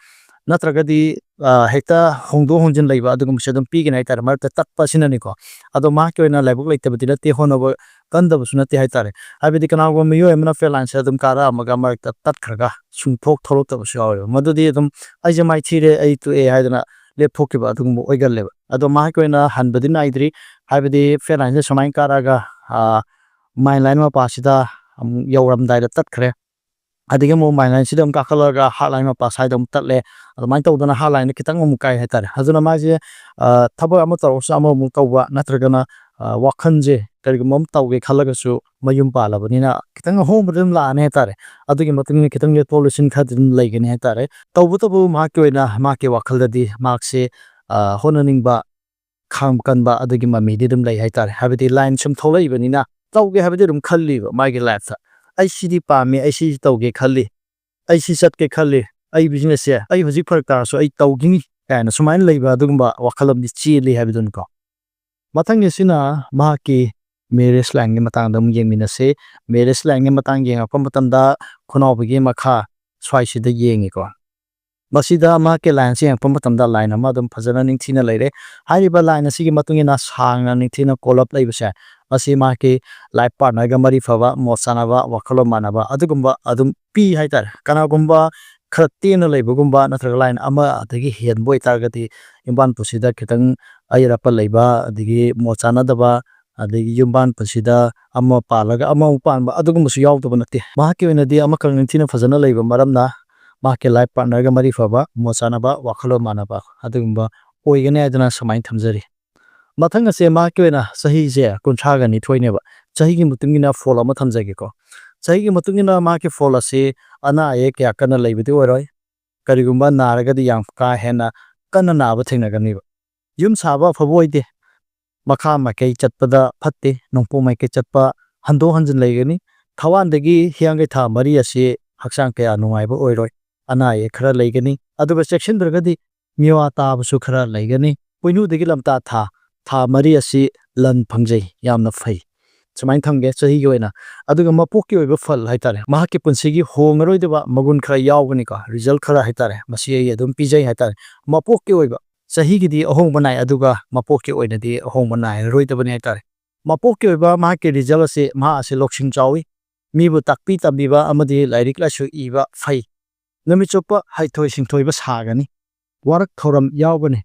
ꯅꯠꯇ꯭ꯔꯒꯗꯤ, ꯑ, ꯍꯦꯛꯇ ꯍꯣꯡꯗꯣꯛ ꯍꯣꯡꯖꯤꯟ ꯂꯩꯕ ꯑꯗꯨꯒꯨꯝꯕꯁꯦ ꯑꯗꯨꯝ ꯄꯤꯒꯅꯤ ꯍꯥꯏꯇꯥꯔꯦ, ꯃꯔꯛꯇ ꯇꯠꯄ ꯑꯁꯤꯅꯅꯤꯀꯣ꯫ ꯑꯗꯣ ꯃꯍꯥꯛꯀꯤ ꯑꯣꯏꯅ ꯂꯥꯏꯕꯛ ꯂꯩꯇꯕꯗꯤ ꯅꯠꯇꯦ, ꯍꯣꯠꯅꯕ ꯀꯟꯗꯕꯁꯨ ꯅꯠꯇꯦ ꯍꯥꯏꯇꯥꯔꯦ꯫ ꯍꯥꯏꯕꯗꯤ ꯀꯅꯥꯒꯨꯝꯕ ꯃꯤꯑꯣꯏ ꯑꯃꯅ fair line ꯁꯦ ꯑꯗꯨꯝ ꯀꯥꯔꯛꯑꯝꯃꯒ ꯃꯔꯛꯇ ꯇꯠꯈ꯭ꯔꯒ ꯁꯨꯡꯊꯣꯛ ꯊꯣꯛꯂꯛꯇꯕꯁꯨ ꯌꯥꯎꯋꯦꯕ꯫ ꯃꯗꯨꯗꯤ ꯑꯗꯨꯝ "ꯑꯩꯁꯦ ꯃꯥꯏꯊꯤꯔꯦ, ꯑꯩ ꯇꯣꯛꯑꯦ" ꯍꯥꯏꯗꯅ ꯂꯦꯞꯊꯣꯛꯈꯤꯕ ꯑꯗꯨꯒꯨꯝꯕ ꯑꯣꯏꯒꯜꯂꯦꯕ꯫ ꯑꯗꯣ ꯃꯍꯥꯛꯀꯤ ꯑꯣꯏꯅ ꯍꯟꯕꯗꯤ ꯅꯥꯏꯗ꯭ꯔꯤ꯫ ꯍꯥꯏꯕꯗꯤ fair line ꯁꯦ ꯁꯨꯃꯥꯏꯅ ꯀꯥꯔꯛꯑꯒ, ꯑ, main line ꯃꯄꯥꯁꯤꯗ ꯑꯃꯨꯛ ꯌꯧꯔꯝꯗꯥꯏꯗ ꯇꯠꯈ꯭ꯔꯦ꯫ ꯑꯗꯒꯤ ꯑꯃꯨꯛ main line ꯁꯤꯗ ꯑꯃꯨꯛ ꯀꯥꯈꯠꯂꯒ hard line ꯃꯄꯥ ꯁ꯭ꯋꯥꯏꯗ ꯑꯃꯨꯛ ꯇꯠꯂꯦ꯫ ꯑꯗꯨꯃꯥꯏꯅ ꯇꯧꯗꯅ hard line ꯗ ꯈꯤꯇꯪ ꯑꯃꯨꯛ ꯀꯥꯏ ꯍꯥꯏꯇꯥꯔꯦ꯫ ꯑꯗꯨꯅ ꯃꯥꯁꯦ, ꯑ, ꯊꯕꯛ ꯑꯃ ꯇꯧꯔꯁꯨ ꯑꯃꯃꯨꯛ ꯇꯧꯕ, ꯅꯠꯇ꯭ꯔꯒꯅ, ꯑ, ꯋꯥꯈꯜꯁꯦ ꯀꯔꯤꯒꯨꯝꯕ ꯑꯃ ꯇꯧꯒꯦ ꯈꯜꯂꯒꯁꯨ ꯃꯌꯨꯝ ꯄꯥꯜꯂꯕꯅꯤꯅ ꯈꯤꯇꯪ ꯑꯍꯣꯡꯕꯗꯤ ꯑꯗꯨꯝ ꯂꯥꯛꯑꯅꯤ ꯍꯥꯏꯇꯥꯔꯦ꯫ ꯑꯗꯨꯒꯤ ꯃꯇꯨꯡ ꯏꯟꯅ ꯈꯤꯇꯪ ꯂꯦꯞꯊꯣꯛ ꯂꯦꯞꯁꯤꯟ ꯈꯔꯗꯤ ꯑꯗꯨꯝ ꯂꯩꯒꯅꯤ ꯍꯥꯏꯇꯥꯔꯦ꯫ ꯇꯧꯕꯇꯕꯨ ꯃꯍꯥꯛꯀꯤ ꯑꯣꯏꯅ, ꯃꯍꯥꯛꯀꯤ ꯋꯥꯈꯜꯗꯗꯤ ꯃꯍꯥꯛꯁꯦ, ꯑ, ꯍꯣꯠꯅꯅꯤꯡꯕ, ꯈꯥꯡꯕ ꯀꯟꯕ ꯑꯗꯨꯒꯤ ꯃꯃꯤꯗꯤ ꯑꯗꯨꯝ ꯂꯩ ꯍꯥꯏꯇꯥꯔꯦ꯫ ꯍꯥꯏꯕꯗꯤ line ꯁꯨꯝ ꯊꯣꯛꯂꯛꯏꯕꯅꯤꯅ ꯇꯧꯒꯦ ꯍꯥꯏꯕꯗꯤ ꯑꯗꯨꯝ ꯈꯜꯂꯤꯕ ꯃꯥꯒꯤ life ꯇ꯫ "ꯑꯩ ꯁꯤꯗꯤ ꯄꯥꯝꯃꯤ, ꯑꯩ ꯁꯤꯁꯤ ꯇꯧꯒꯦ ꯈꯜꯂꯤ, ꯑꯩ ꯁꯤ ꯆꯠꯀꯦ ꯈꯜꯂꯤ, ꯑꯩ business ꯁꯦ ꯑꯩ ꯍꯧꯖꯤꯛ ꯐꯔꯛ ꯇꯥꯔꯁꯨ ꯑꯩ ꯇꯧꯈꯤꯅꯤ" ꯀꯥꯏꯅ ꯁꯨꯃꯥꯏꯅ ꯂꯩꯕ ꯑꯗꯨꯒꯨꯝꯕ ꯋꯥꯈꯜ ꯑꯃꯗꯤ ꯆꯦꯜꯂꯤ ꯍꯥꯏꯕꯗꯨꯅꯤꯀꯣ꯫ ꯃꯊꯪꯒꯤꯁꯤꯅ ꯃꯍꯥꯛꯀꯤ marriage line ꯒꯤ ꯃꯇꯥꯡꯗ ꯑꯃꯨꯛ ꯌꯦꯡꯃꯤꯟꯅꯁꯤ꯫ Marriage line ꯒꯤ ꯃꯇꯥꯡ ꯌꯦꯡꯉꯛꯄ ꯃꯇꯝꯗ ꯈꯨꯅꯥꯎꯕꯤꯒꯤ ꯃꯈꯥ ꯁ꯭ꯋꯥꯏꯁꯤꯗ ꯌꯦꯡꯉꯤꯀꯣ꯫ ꯃꯁꯤꯗ ꯃꯍꯥꯛꯀꯤ line ꯁꯦ ꯌꯦꯡꯉꯛꯄ ꯃꯇꯝꯗ line ꯑꯃ ꯑꯗꯨꯝ ꯐꯖꯅ ꯅꯤꯡꯊꯤꯅ ꯂꯩꯔꯦ꯫ ꯍꯥꯏꯔꯤꯕ line ꯑꯁꯤꯒꯤ ꯃꯇꯨꯡ ꯏꯟꯅ ꯁꯥꯡꯅ ꯅꯤꯡꯊꯤꯅ ꯀꯣꯜꯂꯞ ꯂꯩꯕꯁꯦ, ꯃꯁꯤ ꯃꯍꯥꯛꯀꯤ life partner ꯒ ꯃꯔꯤ ꯐꯕ, ꯃꯣꯠ ꯆꯥꯅꯕ, ꯋꯥꯈꯜꯂꯣꯟ ꯃꯥꯟꯅꯕ ꯑꯗꯨꯒꯨꯝꯕ ꯑꯗꯨꯝ ꯄꯤ ꯍꯥꯏꯇꯥꯔꯦ꯫ ꯀꯅꯥꯒꯨꯝꯕ ꯈꯔ ꯇꯦꯟꯅ ꯂꯩꯕꯒꯨꯝꯕ ꯅꯠꯇ꯭ꯔꯒ line ꯑꯃ ꯑꯗꯒꯤ ꯍꯦꯟꯕ ꯑꯣꯏꯇꯥꯔꯒꯗꯤ ꯌꯨꯝꯕꯥꯟ ꯄꯨꯟꯁꯤꯗ ꯈꯤꯇꯪ ꯑꯌꯦꯠ ꯑꯄꯟ ꯂꯩꯕ, ꯑꯗꯒꯤ ꯃꯣꯠ ꯆꯥꯅꯗꯕ, ꯑꯗꯒꯤ ꯌꯨꯝꯕꯥꯟ ꯄꯨꯟꯁꯤꯗ ꯑꯃ ꯄꯥꯜꯂꯒ ꯑꯃꯃꯨꯛ ꯄꯥꯟꯕ ꯑꯗꯨꯒꯨꯝꯕꯁꯨ ꯌꯥꯎꯗꯕ ꯅꯠꯇꯦ꯫ ꯃꯍꯥꯛꯀꯤ ꯑꯣꯏꯅꯗꯤ ꯑꯃꯈꯛ ꯅꯤꯡꯊꯤꯅ ꯐꯖꯅ ꯂꯩꯕ ꯃꯔꯝꯅ ꯃꯍꯥꯛꯀꯤ life partnerꯒ ꯃꯔꯤ ꯐꯕ, ꯃꯣꯠ ꯆꯥꯅꯕ, ꯋꯥꯈꯜꯂꯣꯟ ꯃꯥꯟꯅꯕ ꯑꯗꯨꯒꯨꯝꯕ ꯑꯣꯏꯒꯅꯤ ꯍꯥꯏꯗꯅ ꯁꯨꯃꯥꯏꯅ ꯊꯝꯖꯔꯤ꯫ ꯃꯊꯪ ꯑꯁꯦ ꯃꯍꯥꯛꯀꯤ ꯑꯣꯏꯅ ꯆꯍꯤꯁꯦ ꯀꯨꯟꯊ꯭ꯔꯥꯒ ꯅꯤꯊꯣꯏꯅꯦꯕ꯫ ꯆꯍꯤꯒꯤ ꯃꯇꯨꯡ ꯏꯟꯅ ꯐꯣꯜ ꯑꯃ ꯊꯝꯖꯒꯦꯀꯣ꯫ ꯆꯍꯤꯒꯤ ꯃꯇꯨꯡ ꯏꯟꯅ ꯃꯍꯥꯛꯀꯤ ꯐꯣꯜ ꯑꯁꯤ ꯑꯅꯥ ꯑꯌꯦꯛ ꯀꯌꯥ ꯀꯟꯅ ꯂꯩꯕꯗꯤ ꯑꯣꯏꯔꯣꯏ꯫ ꯀꯔꯤꯒꯨꯝꯕ ꯅꯥꯔꯒꯗꯤ ꯌꯥꯝ ꯀꯥ ꯍꯦꯟꯅ ꯀꯟꯅ ꯅꯥꯕ ꯊꯦꯡꯅꯒꯅꯤꯕ꯫ ꯌꯨꯝ ꯁꯥꯕ ꯑꯐꯕ ꯑꯣꯏꯗꯦ꯫ ꯃꯈꯥ ꯃꯥꯏꯀꯩ ꯆꯠꯄꯗ ꯐꯠꯇꯦ, ꯅꯣꯡꯄꯣꯛ ꯃꯥꯏꯀꯩ ꯆꯠꯄ ꯍꯟꯗꯣꯛ ꯍꯟꯖꯤꯟ ꯂꯩꯒꯅꯤ꯫ ꯊꯋꯥꯟꯗꯒꯤ ꯍꯤꯌꯥꯡꯒꯩ ꯊꯥ ꯃꯔꯤ ꯑꯁꯤ ꯍꯛꯆꯥꯡ ꯀꯌꯥ ꯅꯨꯡꯉꯥꯏꯕ ꯑꯣꯏꯔꯣꯏ, ꯑꯅꯥ ꯑꯌꯦꯛ ꯈꯔ ꯂꯩꯒꯅꯤ꯫ ꯑꯗꯨꯒ ꯆꯦꯛꯁꯤꯟꯗ꯭ꯔꯒꯗꯤ ꯃꯤꯋꯥ ꯇꯥꯕꯁꯨ ꯈꯔ ꯂꯩꯒꯅꯤ꯫ ꯄꯣꯏꯅꯨꯗꯒꯤ ꯂꯝꯇꯥ ꯊꯥ, ꯊꯥ ꯃꯔꯤ ꯑꯁꯤ ꯂꯟ ꯐꯪꯖꯩ, ꯌꯥꯝꯅ ꯐꯩ꯫ ꯁꯨꯃꯥꯏꯅ ꯊꯝꯒꯦ ꯆꯍꯤꯒꯤ ꯑꯣꯏꯅ꯫ ꯑꯗꯨꯒ ꯃꯄꯣꯛꯀꯤ ꯑꯣꯏꯕ ꯐꯜ ꯍꯥꯏꯇꯥꯔꯦ, ꯃꯍꯥꯛꯀꯤ ꯄꯨꯟꯁꯤꯒꯤ ꯍꯣꯡꯉꯔꯣꯏꯗꯕ ꯃꯒꯨꯟ ꯈꯔ ꯌꯥꯎꯒꯅꯤꯀꯣ, ꯔꯤꯖꯜ ꯈꯔ ꯍꯥꯏꯇꯥꯔꯦ, ꯃꯁꯤ ꯑꯩ ꯑꯗꯨꯝ ꯄꯤꯖꯩ ꯍꯥꯏꯇꯥꯔꯦ꯫ ꯃꯄꯣꯛꯀꯤ ꯑꯣꯏꯕ ꯆꯍꯤꯒꯤꯗꯤ ꯑꯍꯣꯡꯕ ꯅꯥꯏ, ꯑꯗꯨꯒ ꯃꯄꯣꯛꯀꯤ ꯑꯣꯏꯅꯗꯤ ꯑꯍꯣꯡꯕ ꯅꯥꯏꯔꯔꯣꯏꯗꯕꯅꯤ ꯍꯥꯏꯇꯥꯔꯦ꯫ ꯃꯄꯣꯛꯀꯤ ꯑꯣꯏꯕ ꯃꯍꯥꯛꯀꯤ ꯔꯤꯖꯜ ꯑꯁꯤ, ꯃꯍꯥꯛ ꯑꯁꯤ ꯂꯧꯁꯤꯡ ꯆꯥꯎꯏ, ꯃꯤꯕꯨ ꯇꯥꯛꯄꯤ ꯇꯝꯕꯤꯕ ꯑꯃꯗꯤ ꯂꯥꯏꯔꯤꯛ ꯂꯥꯏꯁꯨ ꯏꯕ ꯐꯩ꯫ ꯅꯨꯃꯤꯠ ꯆꯨꯞꯄ ꯍꯩꯊꯣꯏ ꯁꯤꯡꯊꯣꯏꯕ ꯁꯥꯒꯅꯤ꯫ ꯋꯥꯔꯛ ꯊꯧꯔꯝ ꯌꯥꯎꯒꯅꯤ꯫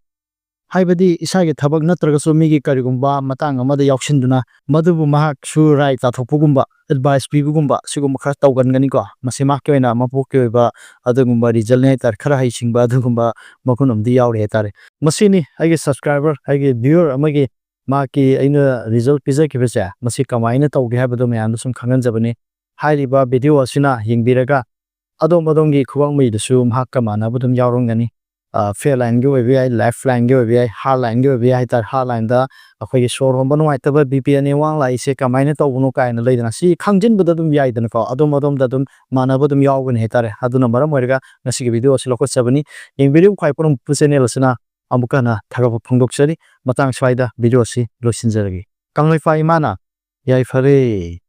ꯍꯥꯏꯕꯗꯤ ꯏꯁꯥꯒꯤ ꯊꯕꯛ ꯅꯠꯇ꯭ꯔꯒꯁꯨ ꯃꯤꯒꯤ ꯀꯔꯤꯒꯨꯝꯕ ꯃꯇꯥꯡ ꯑꯃꯗ ꯌꯥꯎꯁꯤꯟꯗꯨꯅ ꯃꯗꯨꯕꯨ ꯃꯍꯥꯛꯁꯨ ꯔꯥꯏ ꯇꯥꯊꯣꯛꯄꯒꯨꯝꯕ, ꯑꯦꯗꯚꯥꯏꯁ ꯄꯤꯕꯒꯨꯝꯕ, ꯁꯤꯒꯨꯝꯕ ꯈꯔ ꯇꯧꯒꯟꯒꯅꯤꯀꯣ꯫ ꯃꯁꯤ ꯃꯍꯥꯛꯀꯤ ꯑꯣꯏꯅ ꯃꯄꯣꯛꯀꯤ ꯑꯣꯏꯕ ꯑꯗꯨꯒꯨꯝꯕ ꯔꯤꯖꯜꯅꯤ ꯍꯥꯏꯇꯥꯔꯦ, ꯈꯔ ꯍꯩꯁꯤꯡꯕ ꯑꯗꯨꯒꯨꯝꯕ ꯃꯒꯨꯟ ꯑꯃꯗꯤ ꯌꯥꯎꯔꯤ ꯍꯥꯏꯇꯥꯔꯦ꯫ ꯃꯁꯤꯅꯤ ꯑꯩꯒꯤ ꯁꯕꯁꯀ꯭ꯔꯥꯏꯕꯔ, ꯑꯩꯒꯤ ꯚ꯭ꯌꯨꯋꯔ ꯑꯃꯒꯤ ꯃꯍꯥꯛꯀꯤ ꯑꯩꯅ ꯔꯤꯖꯜ ꯄꯤꯖꯈꯤꯕꯁꯦ, ꯃꯁꯤ ꯀꯃꯥꯏꯅ ꯇꯧꯒꯦ ꯍꯥꯏꯕꯗꯣ ꯃꯌꯥꯝꯗ ꯁꯨꯝ ꯈꯪꯍꯟꯖꯕꯅꯤ꯫ ꯍꯥꯏꯔꯤꯕ ꯚꯤꯗꯤꯑꯣ ꯑꯁꯤꯅ ꯌꯦꯡꯕꯤꯔꯒ ꯑꯗꯣꯝ ꯑꯗꯣꯝꯒꯤ ꯈꯨꯋꯥꯡ ꯃꯩꯗꯁꯨ ꯃꯍꯥꯛꯀ ꯃꯥꯟꯅꯕ ꯑꯗꯨꯝ ꯌꯥꯎꯔꯝꯒꯅꯤ꯫ ꯐꯦ ꯂꯥꯏꯟꯒꯤ ꯑꯣꯏꯕ ꯌꯥꯏ, ꯂꯥꯏꯐ ꯂꯥꯏꯟꯒꯤ ꯑꯣꯏꯕ ꯌꯥꯏ, ꯍꯥꯔꯠ ꯂꯥꯏꯟꯒꯤ ꯑꯣꯏꯕ ꯌꯥꯏ ꯍꯥꯏꯇꯥꯔꯦ꯫ ꯍꯥꯔꯠ ꯂꯥꯏꯟꯗ ꯑꯩꯈꯣꯏꯒꯤ ꯁꯣꯔ ꯍꯣꯟꯕ ꯅꯨꯡꯉꯥꯏꯇꯕ, ꯕꯤ ꯄꯤ ꯑꯅꯦꯝ ꯑꯋꯥꯡ ꯂꯥꯛꯏꯁꯦ ꯀꯃꯥꯏꯅ ꯇꯧꯕꯅꯣ ꯀꯥꯏꯅ ꯂꯩꯗꯅ, ꯁꯤ ꯈꯪꯖꯤꯟꯕꯗ ꯑꯗꯨꯝ ꯌꯥꯏꯗꯅꯀꯣ꯫ ꯑꯗꯣꯝ ꯑꯗꯣꯝꯗ ꯑꯗꯨꯝ ꯃꯥꯟꯅꯕ ꯑꯗꯨꯝ ꯌꯥꯎꯒꯅꯤ ꯍꯥꯏꯇꯥꯔꯦ꯫ ꯑꯗꯨꯅ ꯃꯔꯝ ꯑꯣꯏꯔꯒ ꯉꯁꯤꯒꯤ ꯚꯤꯗꯤꯑꯣ ꯑꯁꯤ ꯂꯧꯈꯠꯆꯕꯅꯤ꯫ ꯌꯦꯡꯕꯤꯔꯤꯕ ꯈ꯭ꯋꯥꯏ ꯄꯨꯝꯅꯃꯛꯄꯨ ꯆꯦꯅꯦꯜ ꯑꯁꯤꯅ ꯑꯃꯨꯛꯀ ꯍꯟꯅ ꯊꯥꯒꯠꯄ ꯐꯣꯡꯗꯣꯛꯆꯔꯤ꯫ ꯃꯇꯥꯡ ꯁ꯭ꯋꯥꯏꯗ ꯚꯤꯗꯤꯑꯣ ꯑꯁꯤ ꯂꯣꯏꯁꯤꯟꯖꯔꯒꯦ꯫ ꯀꯪꯂꯩꯄꯥꯛ ꯏꯃꯥꯅ ꯌꯥꯏꯐꯔꯦ꯫